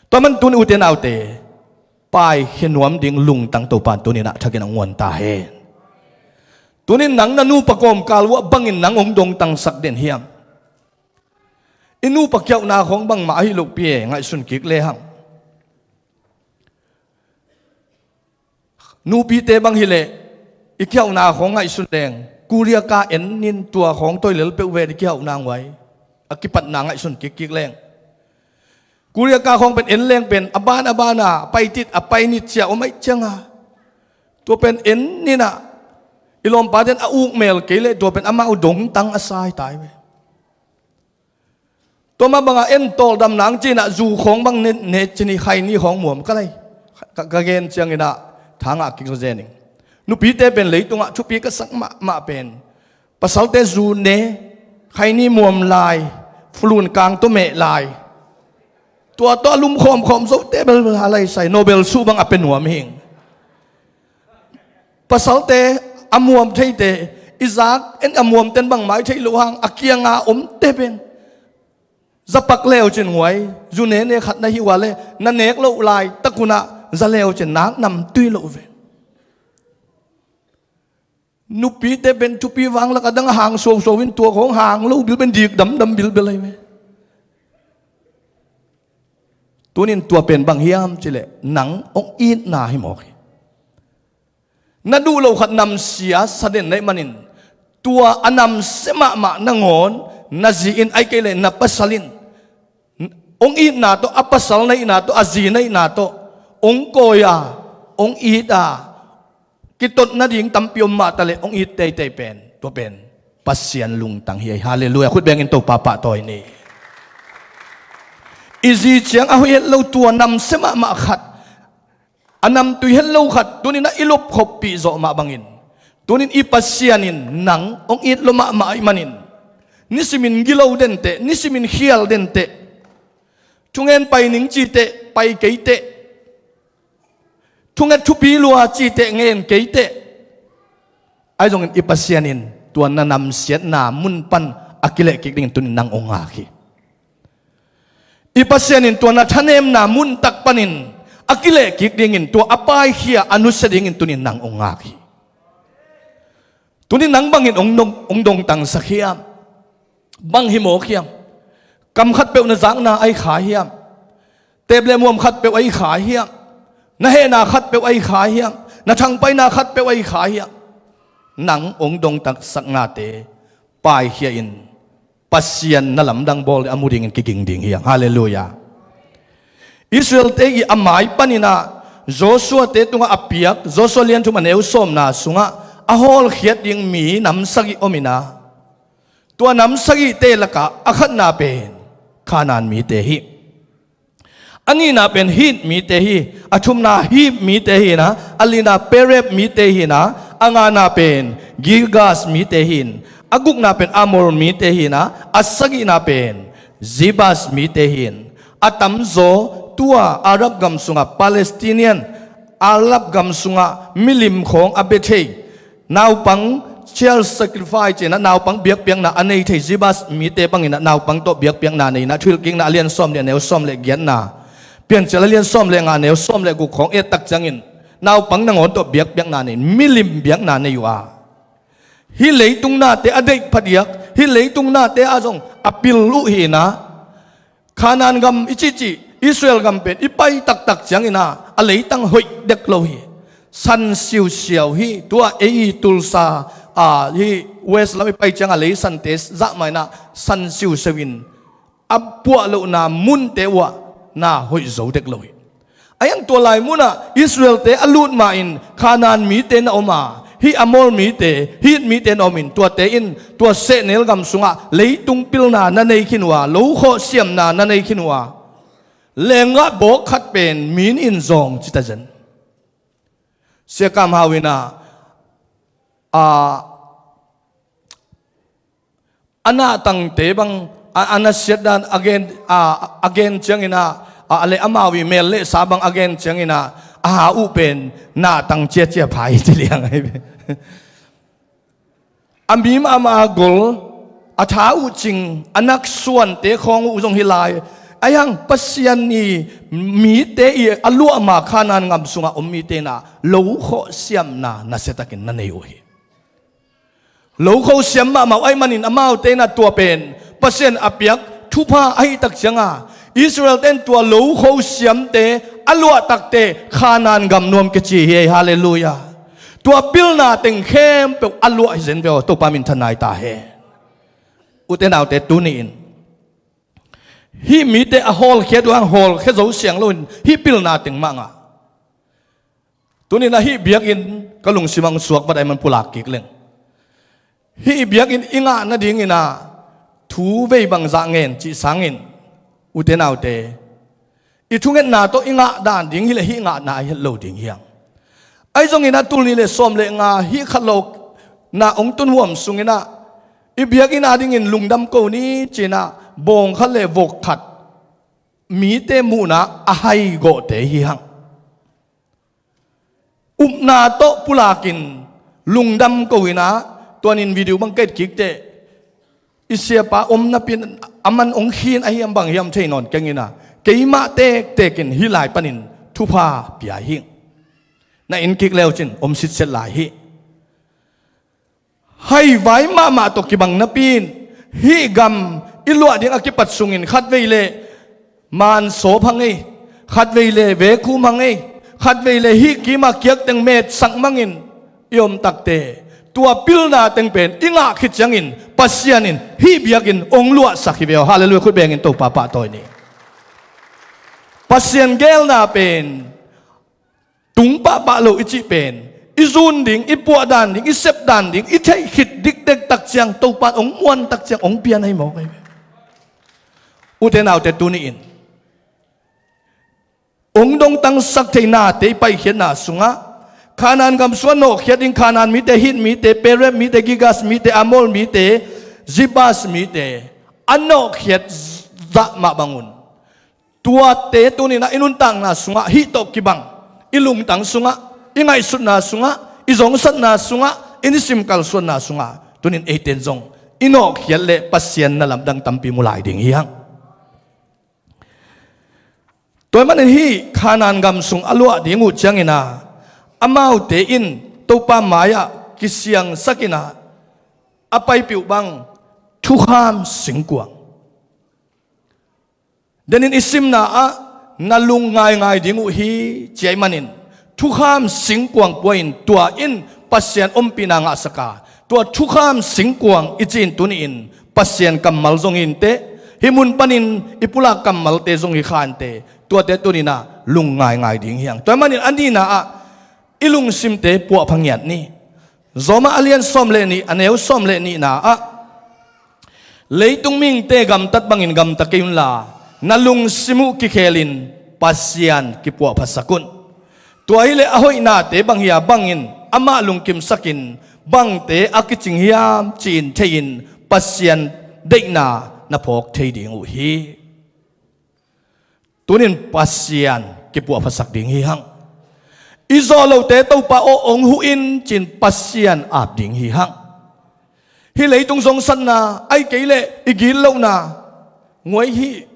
Tua man tuni ute naute, paikhia nuam ding lungtang Topan tuninah thakin a nguan ta hen. Tunin nang na nupa kawmkal uh ah bangin nang hong dongtangsak den hiam? I nupa kiauhna khawng bangmah ahi lohpi e, ngaihsun kik lehang. Nupite bang hileh i kiauhna khawng ngaihsun leng, Korea ka en nin tua khawng toilel peuh ven i kiauhna nguai. A kipatna ngaihsun kikkik leng, Korea ka khawng pen en leng pen a ban a bana a paitit a painit cia om aih cianga, tua pen en ninah i lawmpaten a ukmel kei leh tua pen amau dongtang a sai tai ve. Tua mah banga en tawldam nang cinah zu khawng bang ne, ne cini khaini khawng muam ka lei. Ka, ka gen cianginah thangah kik zening. Nupite pen leitungah thupi ka sak mahmah pen pasalte zu ne, khaini muam lai, fulun kang tawh meh lai. Tua tawh a lum khawmkhawm zote bel a laisai, Nobel suh bang a pe nuam hing. Pasalte a muam theite, i zak en a muamten bangmah i theih loh hang a kianga omte pen zapak leucin huai, zu nene khat na hih ua le na nek loh lai takunah za leucin nak namtui loh ve. Nupite pen thupi vanglak a dang a hang suausuau in tua khawng hang lo bilbel, dik damdam bilbel ahi ve. Tunin tua pen bang hiam cileh nang hong itna hi mawk hi. Na duh loh khat namsia sa den na hih manin tua a namsia mahmah nangawn na zi in, ahih kei leh na pasal in hong itna tawh, a pasal na itna tawh, a zi na itna tawh hong kawi a, hong it a, kitot nading tampi om mahtaleh hong it teitei pen tua pen Pasian lungtang hi. Halleluiah. Khut bengin Topa pahtawi ni. I zi ciang a hoih het lo tua namsia mahmah khat, a namtui het lo khat tuninah i lopkhoppih zawh mah bangin tunin i Pasian in nang hong it lo mahmah ahih manin nisimin gilo denteh, nisimin khial denteh, thungen pai ning citeh pai keiteh, thunget thupi lua citeh ngen keiteh. Ahi zongin i Pasian in tua na namsiatna mun pan a kilehkik dingin tunin nang hong ngak hi. I Pasian in tua na thanemna muntak panin a kilehkik dingin, tua a paikhia a nusia dingin tunin nang hong ngak hi. Tunin nang bangin hong dong, hong dongtangsak hiam? Bang hi mawk hiam? Kam khatpeuh na zakna ahi kha hiam? Teep le muam khatpeuh ahi kha hiam? Na hehna khatpeuh ahi kha hiam? Na thangpaihna khatpeuh ahi kha hiam? Nang hong dongtangsaknate paikhia in Pasian na lamdang bawl ding a mu dingin kiging ding hiam? Halleluiah. Israelte i a mai paninah Joshua-te tungah a piak, Joshua lianthum a neu sawmna sungah a hawlkhiat ding mi nam sagih om inah, tua nam sagihte lakah a khatna pen Kanaan mite hi. A nihna pen Hit mite hi. A thumna Hiv mite hi inah, a lina Perez mite hi inah, a ngana pen Girgas mite hi in, a gukna pen Amor mite hi inah, a sagihna pen Jebus mite hi in, A tamzaw tua Arab gam sungah Palestinian, Arab gam sungah milim khawng a bia thei, naupang child sacrifice ci-in ah naupang biakpiakna a nei thei Jebus mite bangin ah naupang tawh biakpiakna nei-in ah Thuhilhkikna a lian sawm le a neu sawm le giatna, Piancil a lian sawm le nga a neu sawm le guk khawng et tak ciangin naupang nangawn tawh biakpiakna nei, milim biakna nei uh a, hih leitung nate a deih phadiak, hih leitung nate ah zong a pil uh hi-in ah, Kanaan gam i cihcih Israel gam pen i pai taktak ciangin ah a leitang hoih dek lo hi. San siusiau hi. Tua ei Tulsa, a, hih West lam i pai ciangah leisante zah mah in ah san siusiau in a puah lohna munte uh ah na hoih zo dek lo hi. A hiang tua lai munah Israelte a lut ma-in Kanaan mite na om a, hih Amor mite, Hit mite na om in, tuate in tua sehnel gam sungah leitung pilna na nei khin uh a, lo khawh siamna na nei khin uh a, lenggah bawk khat pen min in zawng ci ta zen. Sia Kam Hau in ah, a, a nahtangte bang a, a nasiat dan a gen, a, a gen ciangin ah, a, a le amau i mel le sa bang a gen ciangin ah, a ha uh pen nahtang ciacia pha hi ci liang ahi ve. A mi mahmah a gol, a tha uh cing, a nak suante khawng uh zong hi lai. A hiang Pasian i mite i a luah ma Kanaan gam sungah om mite in ah lo khawh siamna nasiatakin na nei uh hi. Lo khawh siam mahmah uh ahih manin amaute in ah tua pen Pasian a piak thupha ahih tak ciangah Israelte in tua lo khawh siamte a luah takte Kanaan gam nuam kici hi. Halleluiah. Tua pilna teng khempeuh a luah hi zen ve aw, Topa minthan nai ta hen. Ute naute, tuni-in hih mite a hawlkhiat uh hang hawlkhia zo siang loin hih pilna teng mah ngah. Tuni-in ah hih biakinn ka lungsim ah hong suak vat ahih man pulak kik leng, hih biakinn i ngah nadingin ah thu vei bangzah ngen cih sangin, ute naute, i thungetna tawh i ngah dan ding hileh hih ngahna a hi het lo ding hi hang. Ahi zongin ah tul nih le sawm le nga hih khat lo na hong tun huam sungin ah i biakinn adingin lungdam ko ni ci-in ah bawng khat le vok khat mite muhna a hai gawhte hi hang. Upna tawh pulakin lungdam ko-in ah, tuanin video bang ka et kik teh, i siapa om napi-in a man hong khin ahi hiam bang hiam thei nawn keng in ah, keimah tektekin hih lai panin thupha pia hi. Na inn kik le uh cin om sitset lai hi. Haivai mahmah tawh kibang napi-in, hih gam i luah ding a kipat sungin khatvei le mansawp hang ei, khatvei le vekhum hang ei, khatvei le hih kima kiakteng metsak mangin i om takte, tua pilna teng pen i ngah khit ciangin Pasian in hih biakinn hong luahsak hi ve aw. Halleluiah. Khut bengin Topa pahtawi ni. Pasian geelna pen tung pahpah lo i cih pen, i zun ding, i puah dan ding, i sep dan ding i theih khit dikdek tak ciang, Topa in hong muan tak ciang hong pian ahi mawk ahi ve. Ute naute, tuni-in hong dongtangsak thei nate i paikhiatna sungah, Kanaan gam sungah nawhkhiat ding, Kanaan mite, Hit mite, Perez mite, Girgas mite, Amor mite, Jebus mite a nawhkhiat zah mah bangun, tuate tuni-in ah i nuntakna sungah hih tawh kibang, i lungtang sungah, i ngaihsutna sungah, i zongsatna sungah, i nisim kalsuanna sungah, tuni-in eite in zong i nawhkhiat leh Pasian na lamdang tampi mu lai ding hi hang. Tua ahih manin hih Kanaan gam sung a luah ding uh ciangin ah, amaute in Topa mai-ah kisiangsak in ah, a paipih uh bang thukham singkuang. Denin i simna ah na lung ngaingai ding uh hi, ci ahih manin thukham singkuang pua-in tua in Pasian ompihna ngahsak a, tua thukham singkuang i cih in tuni-in Pasian kammal zong hi inteh, hih mun panin i pulak kammalte zong hi kha inteh, tuate tuni-in ah lung ngaingai ding hi hang. Tua ahih manin a nihna ah i lungsimte puahpha ngiat ni. Rom a lian sawm le nih, a neu sawm le nihna ah, leitung mihingte gamtat bangin gamta kei unla, na lungsim uh kikhelin Pasian kipuahphasak un. Tua hileh a hoihnate bang hi-a bangin amah lungkimsakin bangte a kicing hiam ci-in thei-in Pasian deihna na phawk thei ding uh hi. Tunin Pasian kipuahphasak ding hi hang. I zawh lote Topa aw hong huh in ci-in Pasian ap ding hi hang. Hih leitung zongsatna, ahih kei leh i gitlohna, nguai hih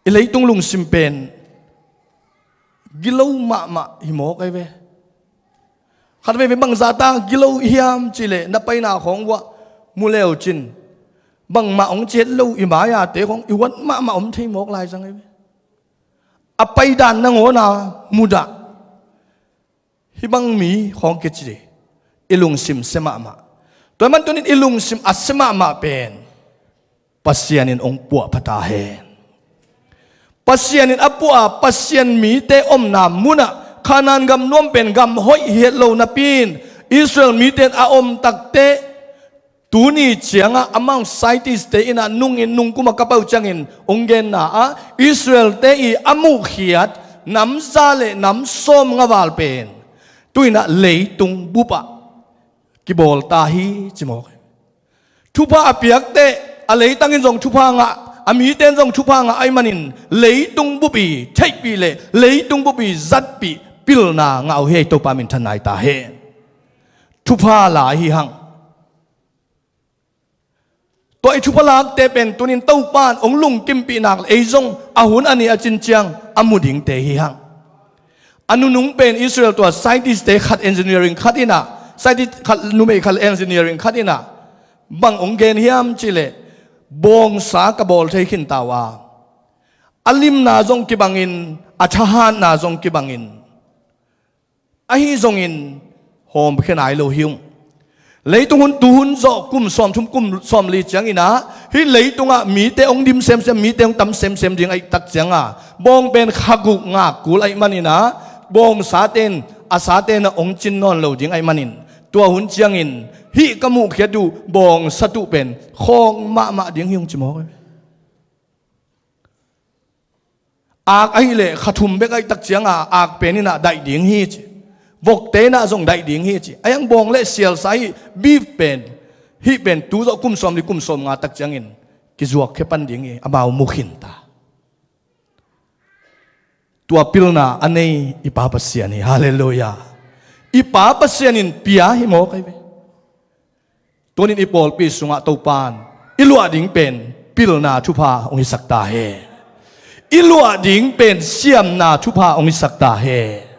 i leitung lungsim pen gilo mahmah hi mawk ahi ve. Khat veivei bangzah ta gilo i hiam cih leh na paina khawng uah mu le uh cin, bangmah hong ciat lo i mai-ate khawng i huat mahmah om thei mawk lai zang ahi ve. A paidan nangawn a mudah. Hih bang mi khawng kici, i lungsim sia mahmah. Tua ahih man tunin i lungsim a sia mahmah pen Pasian in hong puahpha ta hen. Pasian in a puah a, Pasian mite omna munah, Kanaan gam nuam pen gam hoih hi het lo napi-in, Israel mite in a om takteh, tuni ciangah amau scientist-te in ah nungin nungkum a kap uh ciangin hong genna ah, Israel-te i a muhkhiat nam za le nam sawmnga val pen tu-in ah leitung bupah kibawl ta hi ci mawk hi. Thupha a piak teh a leitang in zong thupha ngah, a mite in zong thupha ngah ahih manin leitung bup i theihpih le leitung bup i zatpih pilna ngah uh hi. Topa minthanna hi ta hen. Thupha la hi hang. Tua i thupha lakte pen tunin Topa in hong lungkimpih nak le ei zong a hun a nih a cin ciang a mu dingte hi hang. A nunung pen Israel tua scientist-te khat, engineering khat in ah, scientist khat, numei khat, engineering khat in ah bang hong gen hiam cih leh, bawngsa ka bawl thei khin ta uh a, a limna zong kibangin, a thahatna zong kibangin, ahi zongin hawmkhia nai lo hi ung. Leitung hun, tu hun zawh kum sawmthum, kum sawmli ciangin ah, hih leitungah mite hong dim semsem, mite hong tam semsem ding ahih tak ciangah, bawng pen kha guk ngak kul ahih manin ah, bawngsa ten a sa ten ah hong cin nawn lo ding ahih manin, tua hun ciangin hih ka muhkhiat uh bawngsa tuh pen khawng mahmah ding hi ung ci mawk hi. Ak ahih leh kha thum bek ahih tak ciangah ak pen in ah daih ding hi ci. Vokte in ah zong daih ding hi ci. Ahi hang bawng le sialsa hih beef pen, hih pen tu zawh kum sawmli kum sawmnga tak ciangin kizuakkhia pan ding hi, amau mu khin ta. Tua pilna a nei i Pa Pasian hi. Halleluiah. I Pa Pasian in pia hi mawk ahi ve. Tunin i pawlpi sungah Topa in i luah ding pen pilna thupha hong hisak ta hen. I luah ding pen siamna thupha hong hisak ta hen.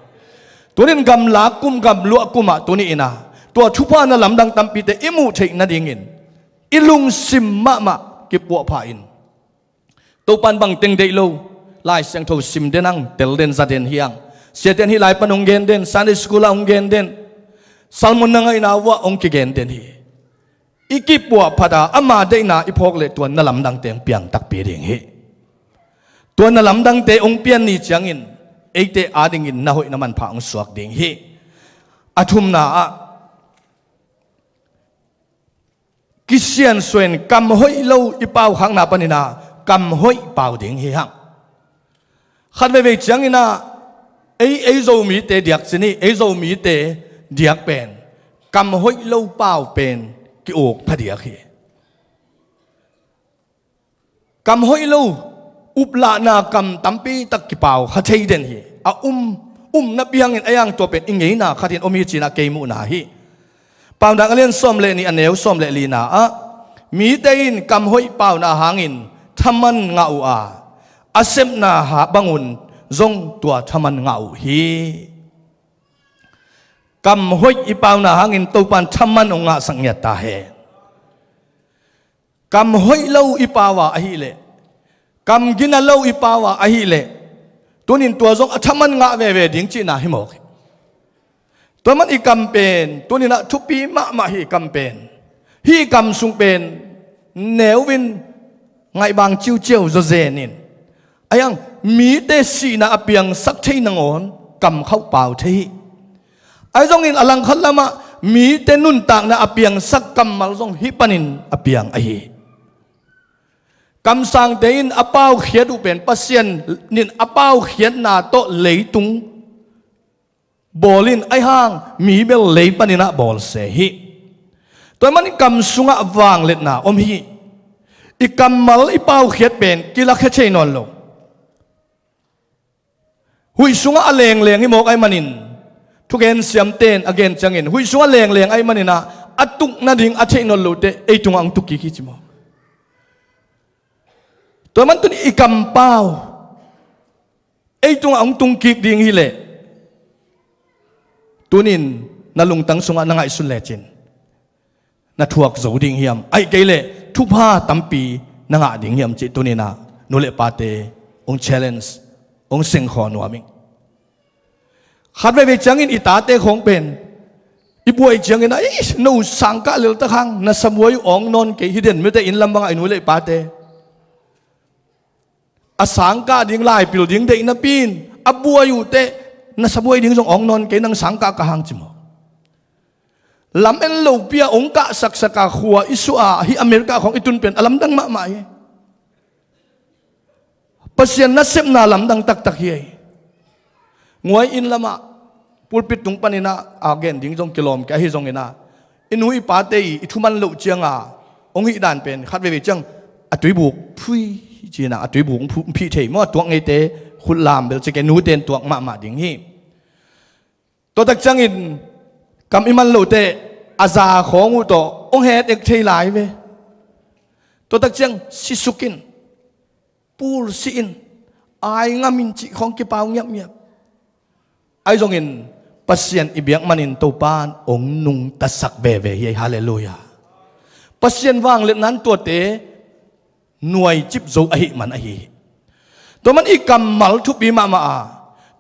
Tunin gamlak kum, gamluah kum ah tuni in ah tua thupha na lamdang tampite i muh theih nadingin i lungsim mahmah kipuahpha in. Topa in bangteng deih lo, Lai Siangtho sim den hang, tel den, za den hi hang. Siate in hih lai pan hong gen den, Sunday school ah hong gen den, sermon na ngaihna uah hong kigen den hi. I kipuahphat a, ama deihna i phawk leh tua na lamdangte hong piang takpi ding hi. Tua na lamdangte hong pian ni ciangin eite adingin na hoih na manpha hong suak ding hi. A thumna ah, kisiansuah in kam hoih lo i paukhakna panin ah kam hoih pau ding hi hang. Khat veivei ciangin ah ei, ei Zomite diak ci ni, ei Zomite diak pen kam hoih lo pau pen ki-uk phadiak hi. Kam hoih lo, uplahna kam tampi tak kipau kha thei den hi. A um, um napi hangin a yang tua pen i ngeina khatin om hi ci-in ah kei muhna hi. Paunak a lian sawm le nih, a neu sawm le lina ah, mite in kam hoih pauna hangin thaman ngah uh a, a sepna bangun zong tua thaman ngah uh hi. Kam hoih i pauna hangin Topa in thaman hong ngahsak ngiat ta hen. Kam hoih lo i pau a ahih leh, kam gina lo i pau a ahih leh, tunin tua zong a thaman ngah veve ding cihna hi mawk hi. Tua man i kam pen tunin ah thupi mahmah hi. I kam pen, hih kam sung pen neu in ngaihbang ciuciau zawzen in, ahi hang mite sihna a piangsak thei nangawn kam khauh pau thei hi. Ahi zongin a langkhat lamah mite nuntakna a piangsak kammal zong hih panin a piang ahi hi. Kamsangte in a paukhiat uh pen Pasian in a paukhiatna tawh leitung bawl in, ahi hang mi bel lei panin ah bawl se hi. Tua ahih manin kam sungah vangliatna om hi. I kammal i paukhiat pen kilakhia thei nawn lo. Huih sungah a lengleng hi mawk ahih manin, thugen siamten a gen ciangin huih sungah lengleng ahih manin ah, a tuk nading a theih nawn lote ei tungah hong tuk kik hi ci maw? Tua man tuni i kampau ei tungah hong tung kik ding hileh, tunin na lungtang sungah na ngaihsun lecin na thuak zo ding hiam, ahih kei leh thupha tampi na ngah ding hiam cih tuninah nu le pate hong challenge, hong sengkhawm nuam ing. Khat veivei ciangin i tate khawng pen i buai ciangin ah, "Ei, no sangkah leltak hang, na sabuai uh awng nawn kei hi den mite," inn lam bangah i nu le i pate. A sangkah ding, laipil ding deih napi in a buai uh teh, "Na sabuai ding zong awng nawn kei, nang sangkah ka hang," ci maw? Lamen lopi a hong kahsaksak a khua i suah a, hih America khawng i tun pen a lamdang mahmah hi. Pasian nasepna lamdang taktak hi. Nguai inn lamah pulpit tung panin ah a gen ding zong kilawm kei ahi zongin ah, i nu i pate i, i thuman loh cianga hong hih dan pen khat veivei ciang a tuibuk phui ci-in ah a tuibuk hong phu-, hong phih thei maw, a tuak ngeite khut lam bel ci kei, nute in tuak mahmah ding hi. Tua tak ciangin kam i man loh teh a za khawng uh tawh hong het ek thei lai ve. Tua tak ciang sisuk in, pulsih in, ai ngam in cih khawng kipau ngiapngiap. Ahi zongin Pasian i biak manin Topan hong nungtasak veve hi. Halleluiah. Pasian vangliatna in tuate nuaicip zo ahih man ahi hi. Tua man i kammal thupi mahmah a,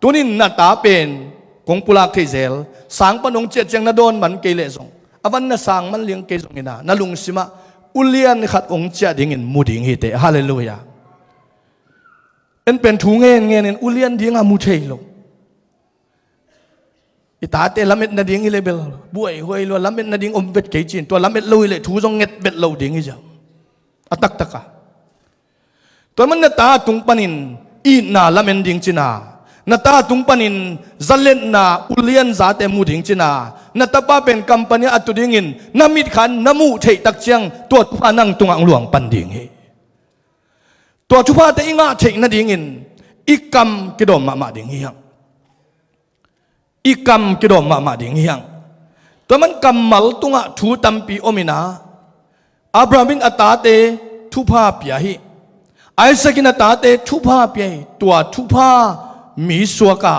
tunin na ta pen kong pulak thei zel, sang pan hong ciah ciang na dawn man kei leh zong, a van na sang man liang kei zongin ah, na lungsimah ulian khat hong ciah dingin mu ding hi teh. Halleluiah. En pen thu ngen ngenin ulian dingah mu thei lo. I tate lamet nading i le bel buaihuai lua, lamet nading om vet kei cin, tua lamet lo i le thu zong nget vet lo ding i zia. A taktak a. Tua man na ta tung panin itna lamen ding cina, na ta tung panin zaletna ulian zate mu ding cina, na tapa pen kampani a tu dingin na mitkhan na muh theih tak ciang tua thupha nang tungah hong luang pan ding hi. Tua thuphate i ngah theih nadingin i kam kidawm mahmah ding hi hang. I kam kidawm mahmah ding hi hang. Tua man kammal tungah thu tampi om in ah, Abraham in a tate thupha pia hi. Isaac in a tate thupha pia hi. Tua thupha mi suak a,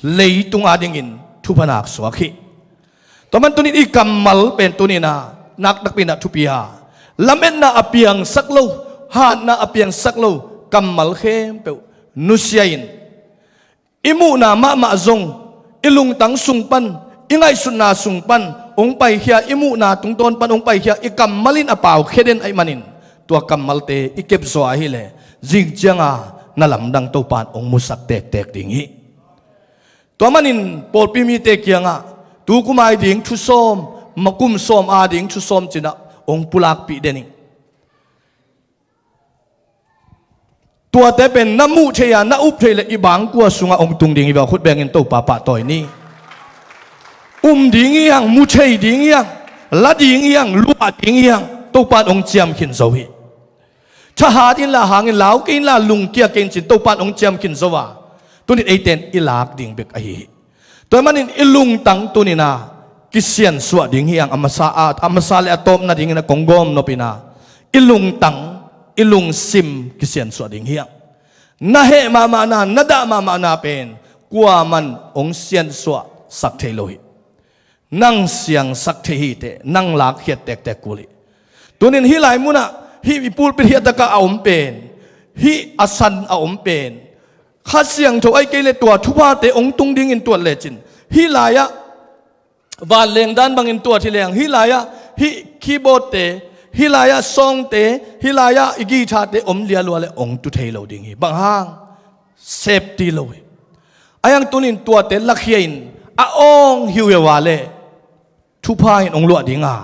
leitung adingin thupha nak suak hi. Tua man tunin i kammal pen tunin ah nak takpi in ah thupi a, lametna a piangsak lo, hatna a piangsak lo kammal khempeuh nusia in, i muhna mahmah zong, i lungtang sung pan, i ngaihsutna sung pan hong paikhia, i muhna tungtawn pan hong paikhia, i kammal in a pau khia den ahih manin, tua kammalte i kepzaw ahih leh zing cianga na lamdang Topan hong musak tektek ding hi. Tua manin pawlpi mite kiangah tu kum ai ding thu sawm, ma kum sawm a ding thu sawm cinah hong pulakpih den ing. Tuate pen na muh thei a, na up thei le i bangkua sungah hong tung ding hi ve. Khut bengin Topa pahtawi ni. Um ding hi hang, mu thei ding hi hang, la ding hi hang, luah ding hi hang, Topan hong ciam khin zo hi. Thahat inla hang in, lau kei inla lungkia kei in cin Topan hong ciam khin zo a, tunin eite in i lak ding bek ahi hi. Tua manin i lungtang tunin ah kisiansuah ding hi hang, a masa, a, a masa le a tawp nadingin a kong gawm nop in ah, i lungtang, i lungsim kisiansuah ding hi hang. Na heh mahmahna, na dah mahmahna pen kuaman hong siansuah sak thei lo hi. Nang siangsak thei hi teh, nang lakkhiat tektek kul hi. Tunin hih lai munah, hih i pulpit hih a takah a om pen, hih a san a om pen, Kha Siangtho ahih kei leh tua thuphate hong tung dingin tuat lecin, hih lai-ah vanleng dan bangin tuat hi leng, hih lai-ah hih keyboardte, hih lai-ah sawngte, hih lai-ah i guitarte om lialua le hong tu thei lo ding hi. Bang hang? Safety lo hi. Ahi hang tunin tuate lakhia in, a awng hi uh a le thupha in hong luah ding a,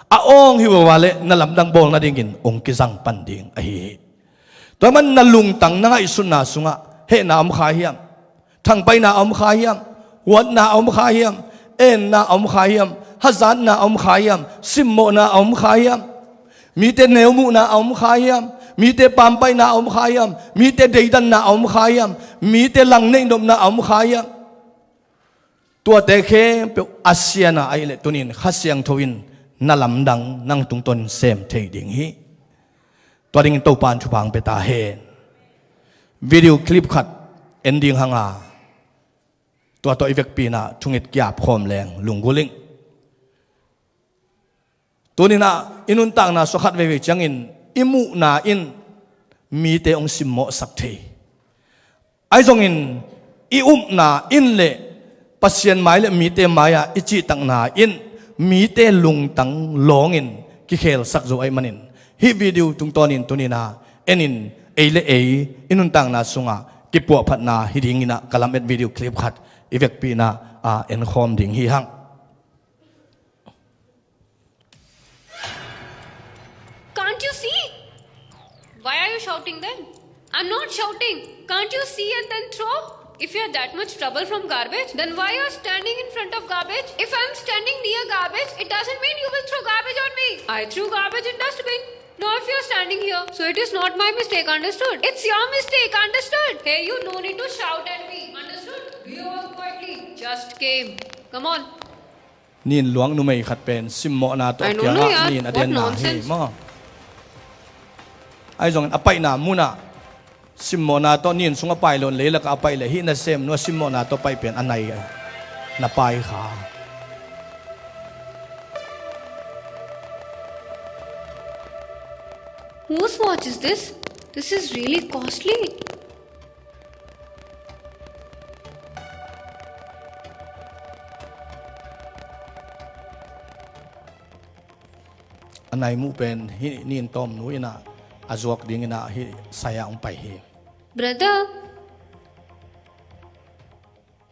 a awng hi uh a le na lamdang bawl nadingin hong kizang pan ding ahi hi. Tua man na lungtang, na ngaihsutna sungah hehna a om kha hiam? Thangpaihna a om kha hiam? Huatna a om kha hiam? Enna a om kha hiam? Hazatna a om kha hiam? Simmawhna a om kha hiam? Mite neu muhna a om kha hiam? Mite pampaihna a om kha hiam? Mite deidanna a om kha hiam? Mite lang neih nopna a om kha hiam? Tuate khempeuh a siana ahih leh tunin Kha Siangtho in na lamdang nang tungtawnin sem thei ding hi. Tua dingin Topa in thupha hong pia ta hen. Video clip khat en ding hang a, tua tawh i vekpi in ah thunget ki-ap khawm leng lunggulh ing. Tuni in ah i nuntakna sung khat veivei ciangin i muhna in mite hong simmawhsak thei. Ahi zongin i upna in le Pasian mai le mite mai-ah i cihtakna in mite lungtang lawngin kikhelsak zo ahih manin, hih video tungtawnin tuni in ah en in, ei le ei i nuntakna sungah kipuahphatna hi dingin ah ka lamet video clip khat i vekpi in ah, ah, enkhawm ding hi hang. Can't you see? Why are you shouting then? I'm not shouting. Can't you see and then throw? If you're that much trouble from garbage, then why you're standing in front of garbage? If I'm standing near garbage, it doesn't mean you will throw garbage on me. I threw garbage in dustbin. Now if you're standing here, so it is not my mistake, understood? It's your mistake, understood? Hey, you no need to shout at me, understood? Do your work quietly. Just came. Come on. Nin luang numei khat pen simmawhna tawh kiangah nin a denna hi maw? Ahi zongin a paihna munah simmawhna tawh nin sung a pai loin leilakah a paih leh hih nasemnu a simmawhna tawh paih pen a nai na pai kha. Whose watch is this? This is really costly. A nai muh pen hih nin tawmnu in ah a zuak dingin ah hih sai-ah hong pai hi. Brother,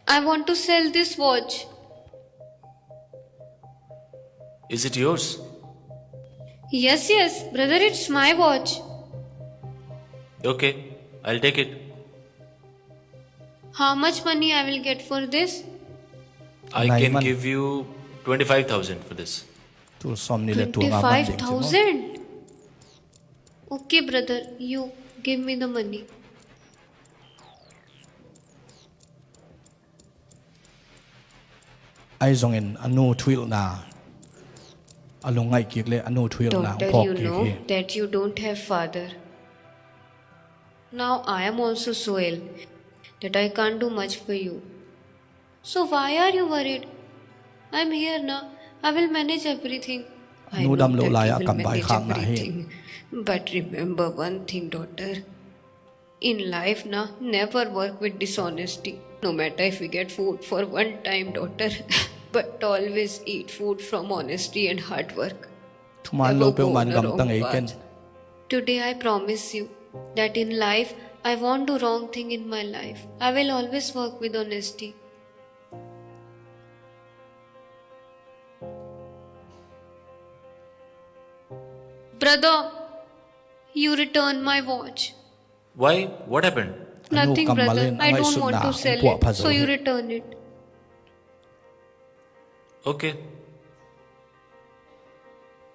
I want to sell this watch. Is it yours? Yes, yes, brother, it's my watch. Okay, I'll take it. How much money I will get for this? I can give you twenty-five thousand for this. Tul sawm nih le tul nga man ding ci maw? Twenty-five thousand? Okay, brother, you give me the money. Ahi zongin a nu thuhilhna a lungngaih kik le a nu thuhilhna hong phawk kik hi. Daughter, you know that you don't have father. Now I am also so ill that I can't do much for you. So why are you worried? I'm here na. I will manage everything. I know that you will manage everything. But remember one thing, daughter. In life na, never work with dishonesty. No matter if we get food for one time, daughter, but always eat food from honesty and hard work. Thuman lo peuhmah in gamtang ei ken. Today I promise you that in life I won't do wrong thing in my life. I will always work with honesty. Brother, you return my watch. Why? What happened? Nothing, brother. I don't want to sell it, so you return it. Okay.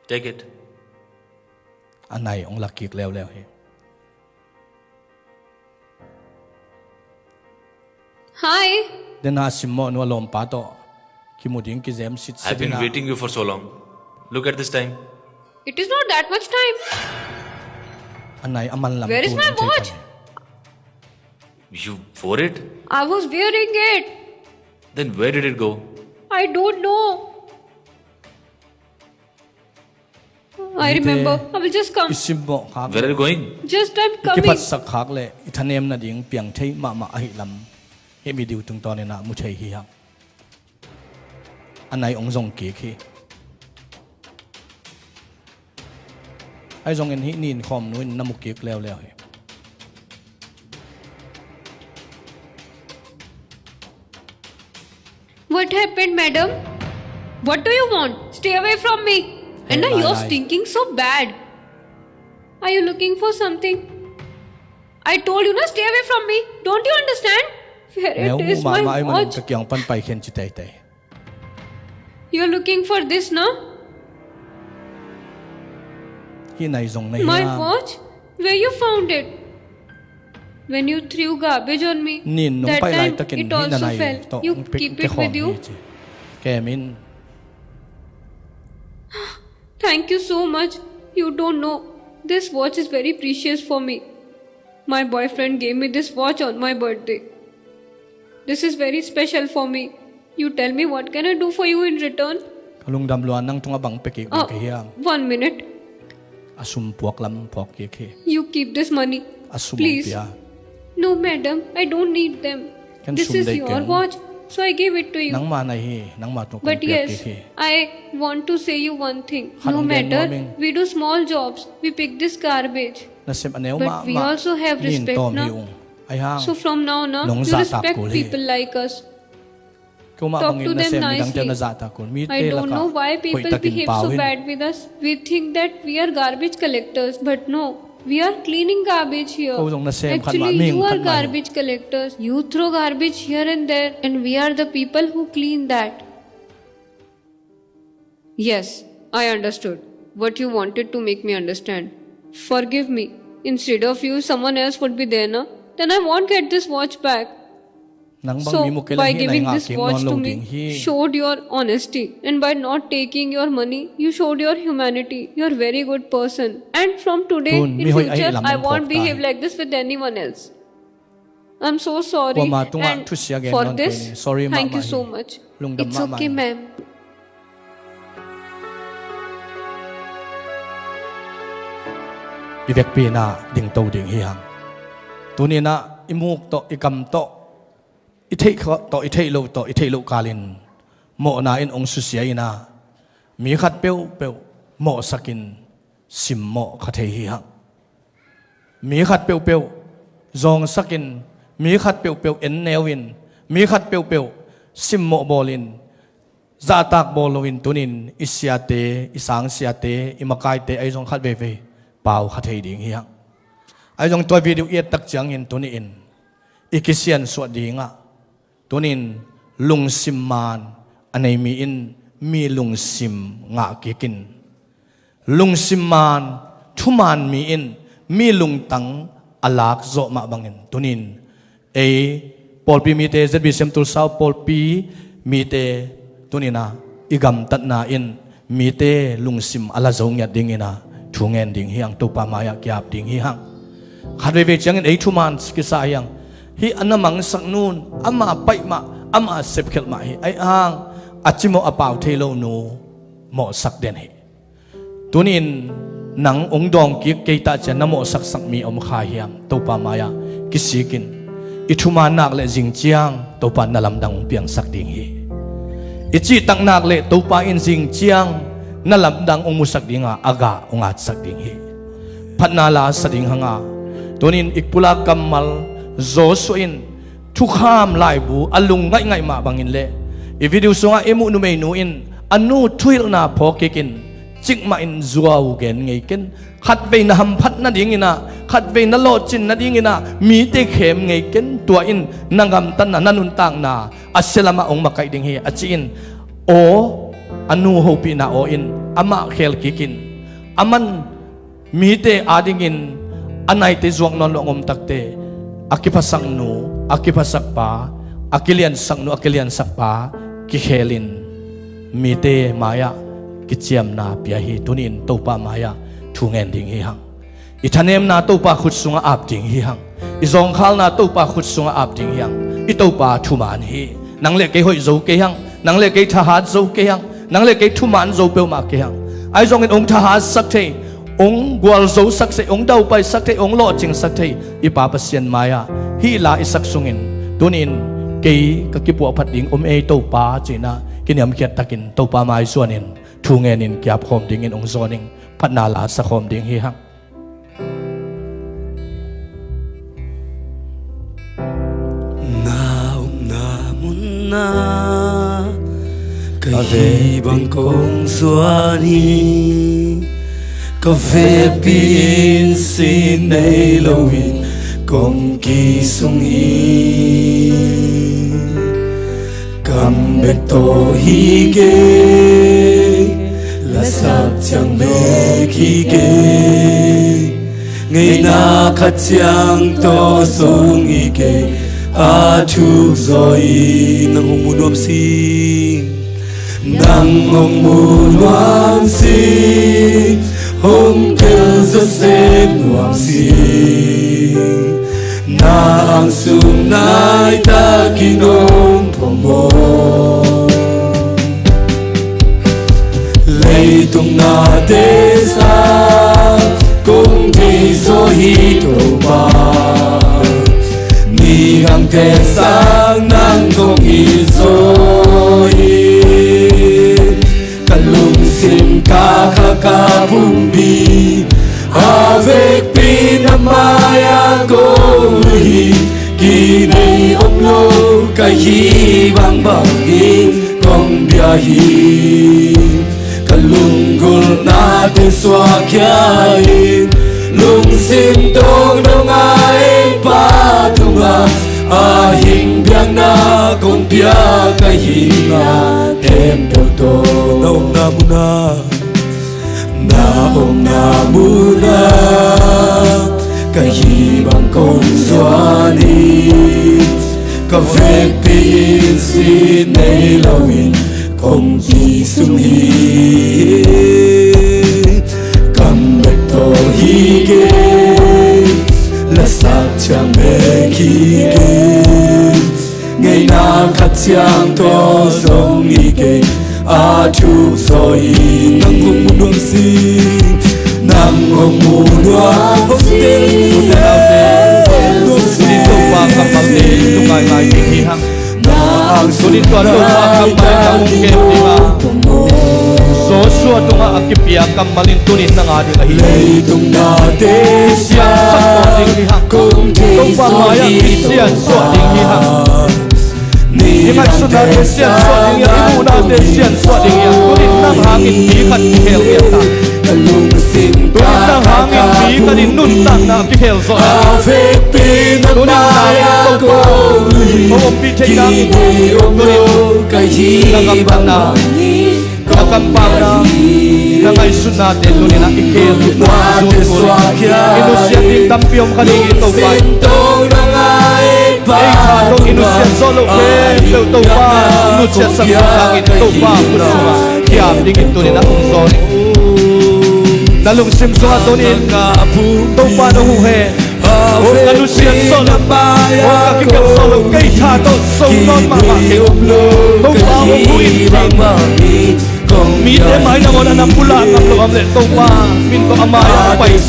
Take it. A nai hong la kik leuleu hi. Hi. Dena simmawhnu a lawmpa tawh kimu ding kizem sitset. I've been waiting you for so long. Look at this time. It is not that much time. A nai a manlam tu nang thei pan. Where is my watch? You wore it? I was wearing it. Then where did it go? I don't know. I remember. I will just come. I simmawh khak. Where are you going? Just I'm coming. I kiphatsak khak le i thanem nading piang thei mahmah ahih lam hih video tungtawn in ah mu thei hi hang. A nai hong zong kik hi. Ahi zongin hih nin khawmnu in na mu kik leuleu hi. What happened, madam? What do you want? Stay away from me. And now you're stinking so bad. Are you looking for something? I told you na, stay away from me. Don't you understand? Where it is, my watch? Ka kiang pan pai khen ci teitei. You're looking for this, no? Hih nai zong na hi a. My watch? Where you found it? When you threw garbage on me, that time it also fell. You keep it with you. Kem in. Thank you so much. You don't know. This watch is very precious for me. My boyfriend gave me this watch on my birthday. This is very special for me. You tell me, what can I do for you in return? Ka lungdam lua, nang tungah bang pia kik ding ka hiam? One minute. A sum puak lam puak kik hi. You keep this money. A sum hong pia. No, madam, I don't need them. This is your watch, so I gave it to you. Nangma na hi, nangma tung kong pia kik hi. But yes, I want to say you one thing. No matter, we do small jobs, we pick this garbage. Nasem a neu mahmah. But we also have respect, na? So from now on, you respect people like us. Talk to them nicely. I don't know why people behave so bad with us. We think that we are garbage collectors, but no, we are cleaning garbage here. Actually, you are garbage collectors. You throw garbage here and there, and we are the people who clean that. Yes, I understood what you wanted to make me understand. Forgive me. Instead of you, someone else would be there, na? Then I won't get this watch back. So, by giving this watch to me, showed your honesty. And by not taking your money, you showed your humanity. You're a very good person. And from today in future, I won't behave like this with anyone else. I'm so sorry. And for this, thank you so much. It's okay, ma'am. I vekpi in ah dingto ding hi hang. Tuni in ah i muk tawh, i kam tawh, i theih tawh, i theih loh tawh, i theih loh kalin mawhna in hong susia in ah, mi khat peuhpeuh mawhsak in simmawh kha thei hi hang. Mi khat peuhpeuh zawngsak in, mi khat peuhpeuh enneu in, mi khat peuhpeuh simmawh bawl in, zahtak bawl loin tunin i siate, i sangsiate, i makaite ahi zong khat veivei pau kha thei ding hi hang. Ahi zong tua video i et tak ciangin tuni in i kisiansuah dingah tunin lungsim maan a nei mi in mi lungsim ngah kik in, lungsim maan, thumaan mi in mi lungtang a lak zawh mah bangin tunin ei pawlpi mite, Z B C M Tulsa pawlpi mite tunin ah i gamtatna in mite lungsim a la zo ngiat dingin ah thu ngen ding hi hang, Topa mai-ah ki-ap ding hi hang. Khat veivei ciangin ei thumaan kisa hi hang. Hih a na mangsak nun ama paih mah, ama sepkhelh mah hi. Ahi hang a cimawh a pau thei lo nu mawhsak den hi. Tunin nang hong dawng kik kei ta ciang na mawhsaksak mi om kha hiam? Topa mai-ah kisik in. I thumaan nak le zing ciang Topa in na lamdang hong piangsak ding hi. I cihtak nak le Topa in zing ciang na lamdang hong musak dingah a gah hong atsak ding hi. Phatna la sa ding hang a, tunin i pulak kammal Joshua in thukham laibu a lung ngaihngaih mah bangin le i video sungah i muh numeinu in a nu thuhilhna phawk kik in, cikmah in zuau gen ngei ken. Khatvei na hamphat nadingin ah, khatvei na lawhcin nadingin ah mite khem ngei ken. Tua in na gamtatna, na nuntakna a sia lamah hong makaih ding hi a ci in, aw, a nu hopihna aw in amah khel kik in, aman mite adingin a naite zuak nawn lo a om takte, a kiphasak nu, a kiphasak pa, a kiliansak nu, a kiliansak pa kikhel in mite mai-ah kiciamna pia hi. Tunin Topa mai-ah thu ngen ding hi hang. I thanemna Topa khut sungah ap ding hi hang. I zawngkhalna Topa khut sungah ap ding hi hang. I Topa thumaan hi. Nang le kei hoih zo kei hang. Nang le kei thahat zo kei hang. Nang le kei thumaan zo peuhmah kei hang. Ahi zongin hong thahatsak thei, hong gualzosak thei, hong daupaisak thei, hong lawhcingsak thei i Pa Pasian mai-ah hih la i sak sungin tunin kei ka kipuahphat ding om ei Topa ci-in ah kiniamkhiat takin Topa mai zuanin thu ngenin ki-ap khawm dingin hong zawn ing. Phatna la sa khawm ding hi hang. Na omna munah ka hi bang kong zuan hi. Ka vekpi in sin nei loin kong kisung hi. Kam bek tawh hi kei, lasak ciang bek hi kei. Ngeina khat ciang tawh zong i kei a thuk zaw in. Nang hong mu nuam sing. Nang hong mu nuam sing. Hong tel zaw sek nuam sing. Na ang sung nai takin hong pom aw. Leitung nate sang kong thei zaw hi Topa. Midangte sang nang kong it zaw hi. Ka lungsim, ka kha, ka pumpi a vekpi na mai-ah kong lui hi. Kinei om lo ka hih bangbangin kong bia hi. Ka lunggulhnate suakkhia in, lungsim tawng dong a ei Pa tungah a hing biakna kong pia ka hihna khempeuh tawh na omna munah, na omna munah ka hih bang kong zuan hi. Ka vekpi in sin nei loin kong kisum hi. Kam bek tawh hi kei, lasak ciang bek hi kei. Ngeina khat ciang tawh zong i kei a thuk zaw in. Nang hong mu nuam sing. Nang hong mu nuam sing. Tuni Topa kammal nei lungngaingai ding hi hang. Tuni tua Topa kammal nang hong kem ding a, Joshua tungah a kipia kammal in tuni nang a ding ahi. Kisiansak ding hi hang. Topa mai-ah kisiansuah ding hi hang. I ngaihsutnate siansuah ding hi a, i muhnate siansuah ding hi a, tuni nang hangin mi khat kikhel ngiat ta. Tuni nang hangin mi khat in nuntakna kikhel zawh a. Tuni nang Topa hong ompih theih nangin tuni na gamtatna, na kampakna, na ngaihsutnate tuni-in ah i khel, i puak, i zun, i nusiat ding tampi om kha ding hi Topa. Ei tha tawh i nusiat zawh loh khempeuh Topa, nusiatsak nangin Topa khut sungah kiam dingin tuni-in ah hong zawn in. Na lungsim sungah tuni-in Topa nong huh hen. Hong ka nusiat zawh loh, hong ka kikep zawh loh, kei tha tawh zo nawn mahmah kei. Topa hong huh in. Mite mai nangawn a na pulak ngam loh a om leh Topa min tawh a mai-ah pai kei.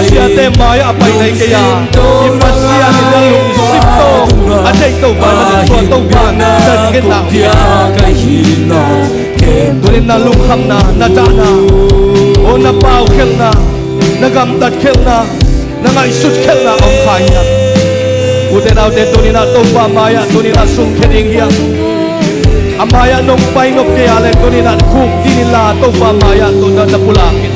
Siate mai-ah a pai nai kei a, i Pasian in na lungsim tawh a deih Topa na deih tua Topa na ngetna hong pia. Tuni-in na lungkhamna, na dahna, aw na paukhelhna, na gamtatkhelhna, na ngaihsutkhelhna a om kha hi hang. Ute naute tuni-in ah Topa mai-ah tuni-in ah sungkhia ding hi hang. A mai-ah nong pai nop kei a leh tuni-in ah khukdin inla Topa mai-ah tawh na pulak in.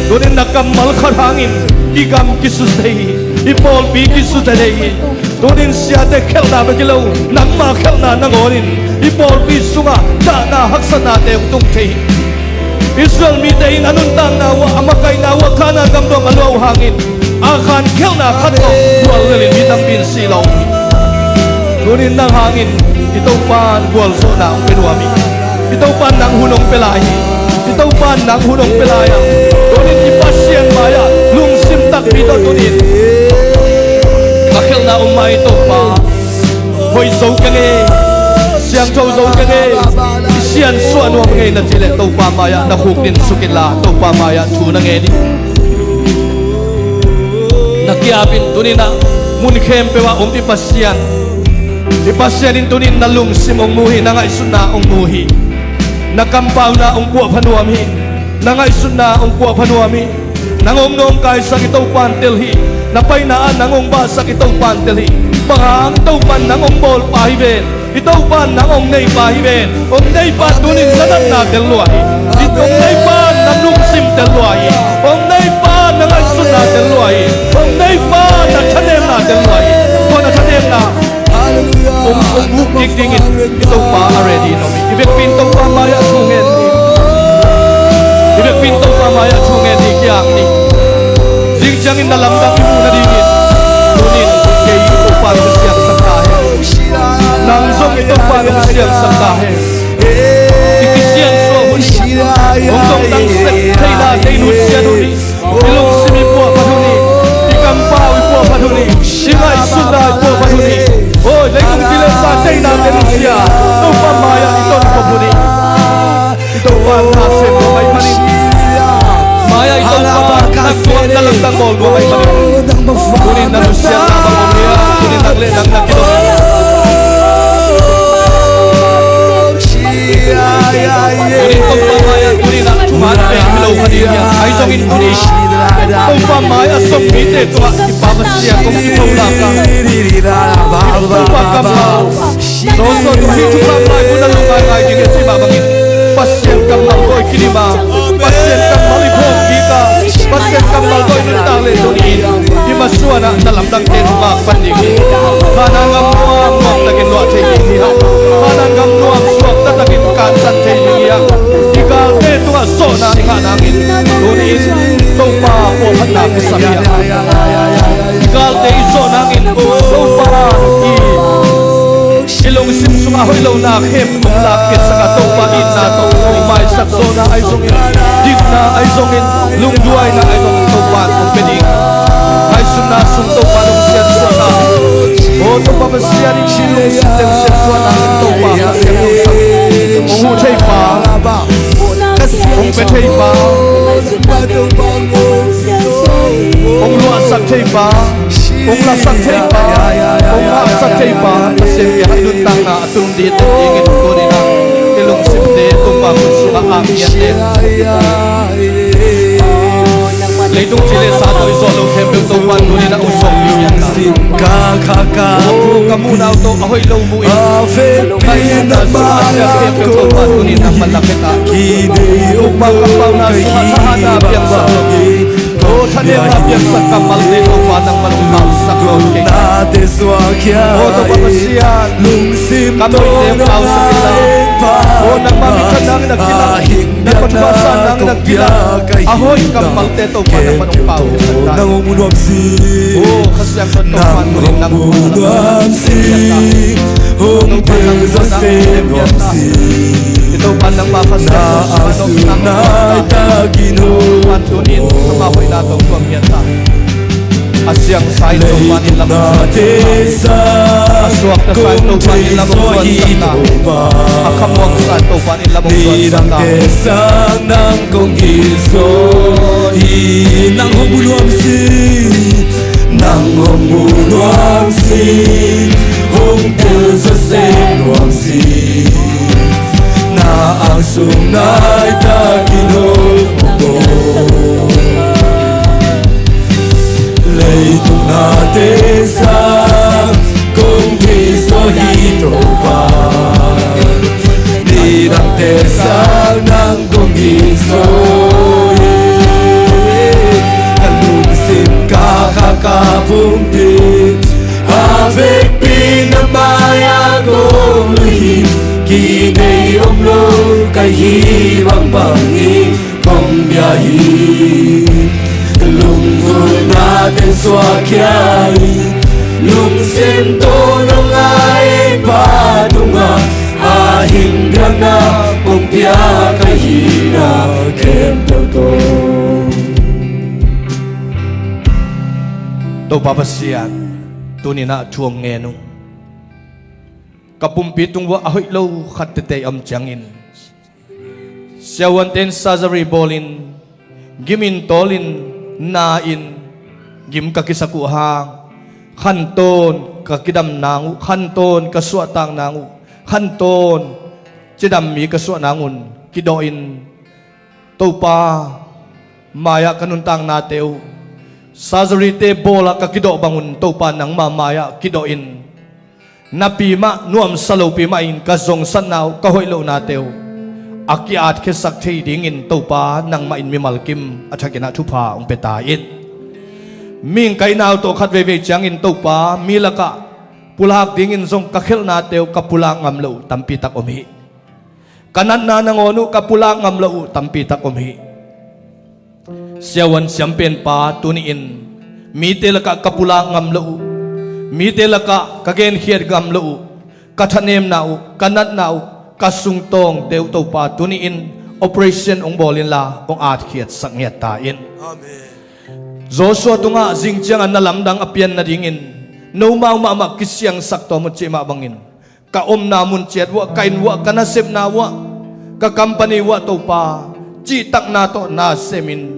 Tuni-in na kammal khat hangin i gam kisuse thei hi, i pawlpi kisuse thei hi. Tuni-in siate khelhna bek hi lo, nangma khelhna nangawn in i pawlpi sungah dahna haksatnate hong tung thei hi. Israel mite in a nuntakna uh ah, a makaihna uh ah Kanaan gam dong a lua uh hangin Akhan khelhna khat tawh guallel in mi tampi in si lo hi. Tuni-in nang hangin i Topa in gualzawhna hong pia nuam hi. I Topa in nang hun hong pia lai hi. I Topa in nang hun hong pia lai a, tuni-in i Pasian mai-ah lungsim takpi tawh tuni-in a khelhna om mah hi Topa. Hoih zo keng e, siangtho zo keng e, i siansuah nuam ing e na cih leh Topa mai-ah na khukdin suk inla Topa mai-ah thu na ngen in. Na kiap in tuni-in ah mun khempeuh ah om i Pasian. I Pasian in tuni-in na lungsim hong mu hi, na ngaihsutna hong mu hi. Na kampauna hong puahpha nuam hi. Na ngaihsutna hong puahpha nuam hi. Nang hong nawngkaisak i Topa in tel hi. Na paina ah nang hong bahsak i Topa in tel hi. Bang hang i Topa in nang hong bawlpa hi ven. I Topa in nang hong neipa hi ven. Hong neipa in tuni-in na natna tel lua hi. Hong neipa in na lungsim tel lua hi. Hong neipa in na ngaihsutna tel lua hi. Hong neipa in na thanemna tel lua hi. Tua na thanemna hong, hong buk kik dingin i Topa a ready in om hi. I vekpi in Topa mai-ah thu ngen ni. I vekpi in Topa mai-ah thu ngen ni, kiang ni. Ding ciangin na lamdang i muh nadingin tuni-in kei i Topa nong siangsak ta hen. Nang zong i Topa nong siangsak ta hen. I kisiansuah hun hi. Hong dongdang sek theihna tei nusiat hun hi. I lungsim i puahphat hun hi. I kampau i puahphat hun hi. I ngaihsutna i puahphat hun hi. Oi, leitung ci le sa theihna tei nusia Topa mai-ah i tonkhop hun hi. I Topa na sem lo mai panin mai-ah i Topa na tuak na lamdang bawl lo mai panin. Tunin na nusiatna bang om hiam? Tunin nang le nang na kidong. Tunin Topa mai-ah tunin ah thuman pek hi lo kha ding hiam? Ahi zongin tunin Topa mai-ah song mite tungah i Pa Pasian kong kipholak a Topa kammal Sawsaw tu hi thukam lai bu na lungngai ngai ding e ci mah bangin Pasian kammal tawh i kidim a, Pasian kammal i phawk kik a, Pasian kammal tawh i nuntak leh tuni-in i masuan ah na lamdangte nong ngak pan ding hi. Kanaan gam nuam nuam takin luah thei ding hi hang. Kanaan gam nuam suakta takin kansan thei ding hi hang. I galte tungah zawhna i ngah nangin tuni-in Topa pawlkhatna kisam hi hang. I galte i zawh nangin Topa i i lungsim sungah hoih lohna khempeuh hong lak khiatsak a, Topa itna tawh hong maisak zawhna ahi zongin, dikna ahi zongin, lungduaina ahi zongin Topa hong pia ding. Ngaihsutna sung Topa hong siansuah a, aw Topa Pasian in i lungsimte hong siansuah nangin Topa Pasian hong sang, hong huh thei pa, hong pia thei pa, hong luahsak thei pa, hong lasak thei pa, hong hahsak thei pa Pasian bia i nuntakna a tung ding dingin tuni-in ah i lungsimte Topa khut sungah a ngiat le leitung ci le sa tawh i zawh lo khempeuh Topa tuni-in ah hong sawm ding hi hang. Ka kha ka, oh, ka muhna uh tawh a hoih lo muh in ngaihsutna sungah a siat khempeuh Topa tuni-in ah nangman na pia ta. Topa ka pauna sungah thahatna piangsak lo. Aw thanemna piangsak kammalte Topa nangman hong pausak lo kei. Aw Topa Pasian, ka muhte hong pausak in la. Aw nangmah minthan nangin a kilang, nangmah thupha san nangin a kilang a hoih kammalte Topa nangman hong pausak ta. Aw Kha Siangtho Topa tuni-in nang hong munuam si, hong tel zaw se nuam si. I Topa nangmah Kha Siangtho nang hong munuam ta. Topa tuni-in amah hoihna tawh tuam hiat ta. A siangsa in Topa in lam hong suakta, a suakta sa in Topa in lam hong suakta, a khamuang sa in Topa in lam hong suakta. Nang kong gilzo hi, nang hong munuam si, nang hong munuam si, hong tel zaw se nuam si. Na ang sung nai takin hong om. Leitung nate sang kong gilzo hi Topa. Nidangte sang nang kong gilzo hi. Ka lungsim ka kha ka pumpi a vekpi na mai-ah kong luh hi. Kinei om lo ka hih bangbang in kong bia hi. Lunggulhna teng suak khia hi. Lungsim tawh nong ngai Pa tungah a hing biakna kong pia ka hihna khempeuh tawh. Topa Pasian, tuni-in ah thu hong ngen ung. Ka pumpi tung uah a hoih lo khat tete om ciangin siavuante in surgery bawlin, gimin tawlin, na-in, gim ka kisak uh hang, khantawn ka kidam nang uh, khantawn ka suahtak nang uh, khantawn cidam mi ka suah nang un kidawhin Topa mai-ah ka nuntaknate uh surgery-te bawlah ka kidawh bangun Topa nangma mai-ah kidawhin napi mah nuamsa lopi mah in ka zongsatna uh, ka hoih lohnate uh a ki-atkhiatsak thei dingin Topa nangmah in mimal kim a thakin ah thupha hong pia ta in. Mihing ka hihna uh tawh khat veivei ciangin Topa mi lakah pulak dingin zong ka khelhnate uh ka pulak ngam loh uh tampi tak om hi. Ka natna nangawn uh ka pulak ngam loh uh tampi tak om hi. Siavuan siampenpa tuni-in mite lakah ka pulak ngam lo uh, mite lakah ka genkhiat ngam lo uh, ka thanemna uh, ka natna uh, ka sungtawngte uh Topa tuni-in operation hong bawl inla hong atkhiatsak ngiat ta in. Amen. Joshua tungah zing ciangah na lamdang a pian nadingin nomau mahmah kisiangsak tawm un cih mah bangin ka omna mun ciat uah, ka inn uah, ka nasepna uah, ka company uah Topa cihtakna tawh na semin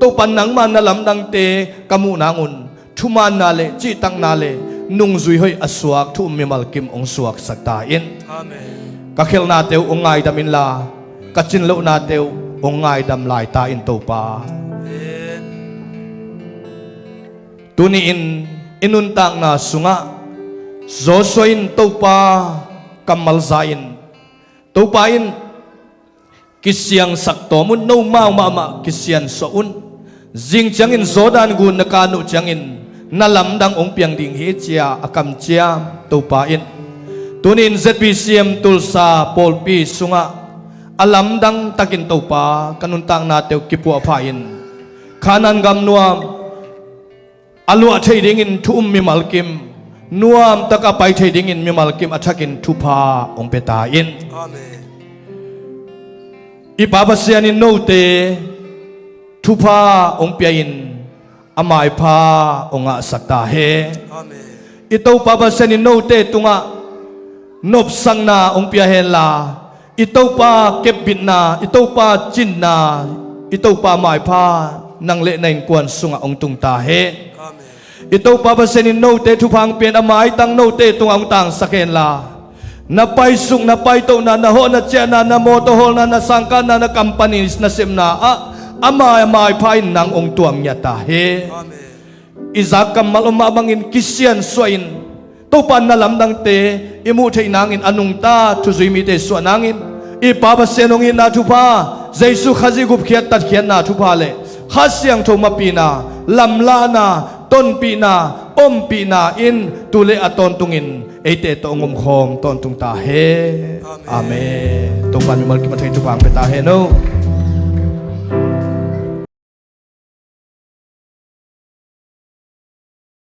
Topa nangma na lamdangte ka muh nangun thumaanna le cihtakna le nungzui hoih a suak thu um mimal kim hong suaksak ta in. Amen. Ka khelhnate uh hong ngaidam inla ka cin lohnate uh hong ngaidam lai ta in Topa. Amen. Tuni-in i nuntakna sungah Joshua in Topa kammal za in, Topa in kisiangsak tawm un, nomau mahmah kisiansuah un. Zing ciangin Jordan gun na kan uh ciangin na lamdang hong piang ding hi cia a kamciam Topa in tuni-in Z B C M Tulsa pawlpi sungah a lamdang takin Topa ka nuntaknate uh kipuahpha in Kanaan gam nuam a luah thei dingin thu um mimal kim, nuamtak a pai thei dingin mimal kim a thakin thupha hong pia ta in. Amen. I Pa Pasian in note thupha hong pia in a maipha hong ngahsak ta hen. Amen. I Topa Pasian in note tungah nopsakna hong pia henla i Topa kepbitna, i Topa cinna, i Topa maipha nang le na innkuan sungah hong tung ta hen. Amen. I Topa Pasian in note thupha hong pia in a maitang note tungah hong tangsak henla na paisuk, na paitohna, na hawh, na ciahna, na mawtaw hawlna, na sangkahna, na company nasepna ah ama maipha in nang hong tuam ngiat ta hen. Amen. I zak kammal om mah bangin kisiansuah in Topa na lamdangte i muh theih nangin a nungta thuzui mite suah nangin i Pa Pasian hong itna thupha, Jesu Khazih gupkhiat tatkhiatna thupha le Kha Siangtho mapihna, lamlahna, tonpihna, ompihna in tu le a tawntungin eite tawh hong omkhawm tawntung ta hen. Amen. Amen. Topa mimal kim a thei thupha hong pia ta hen o.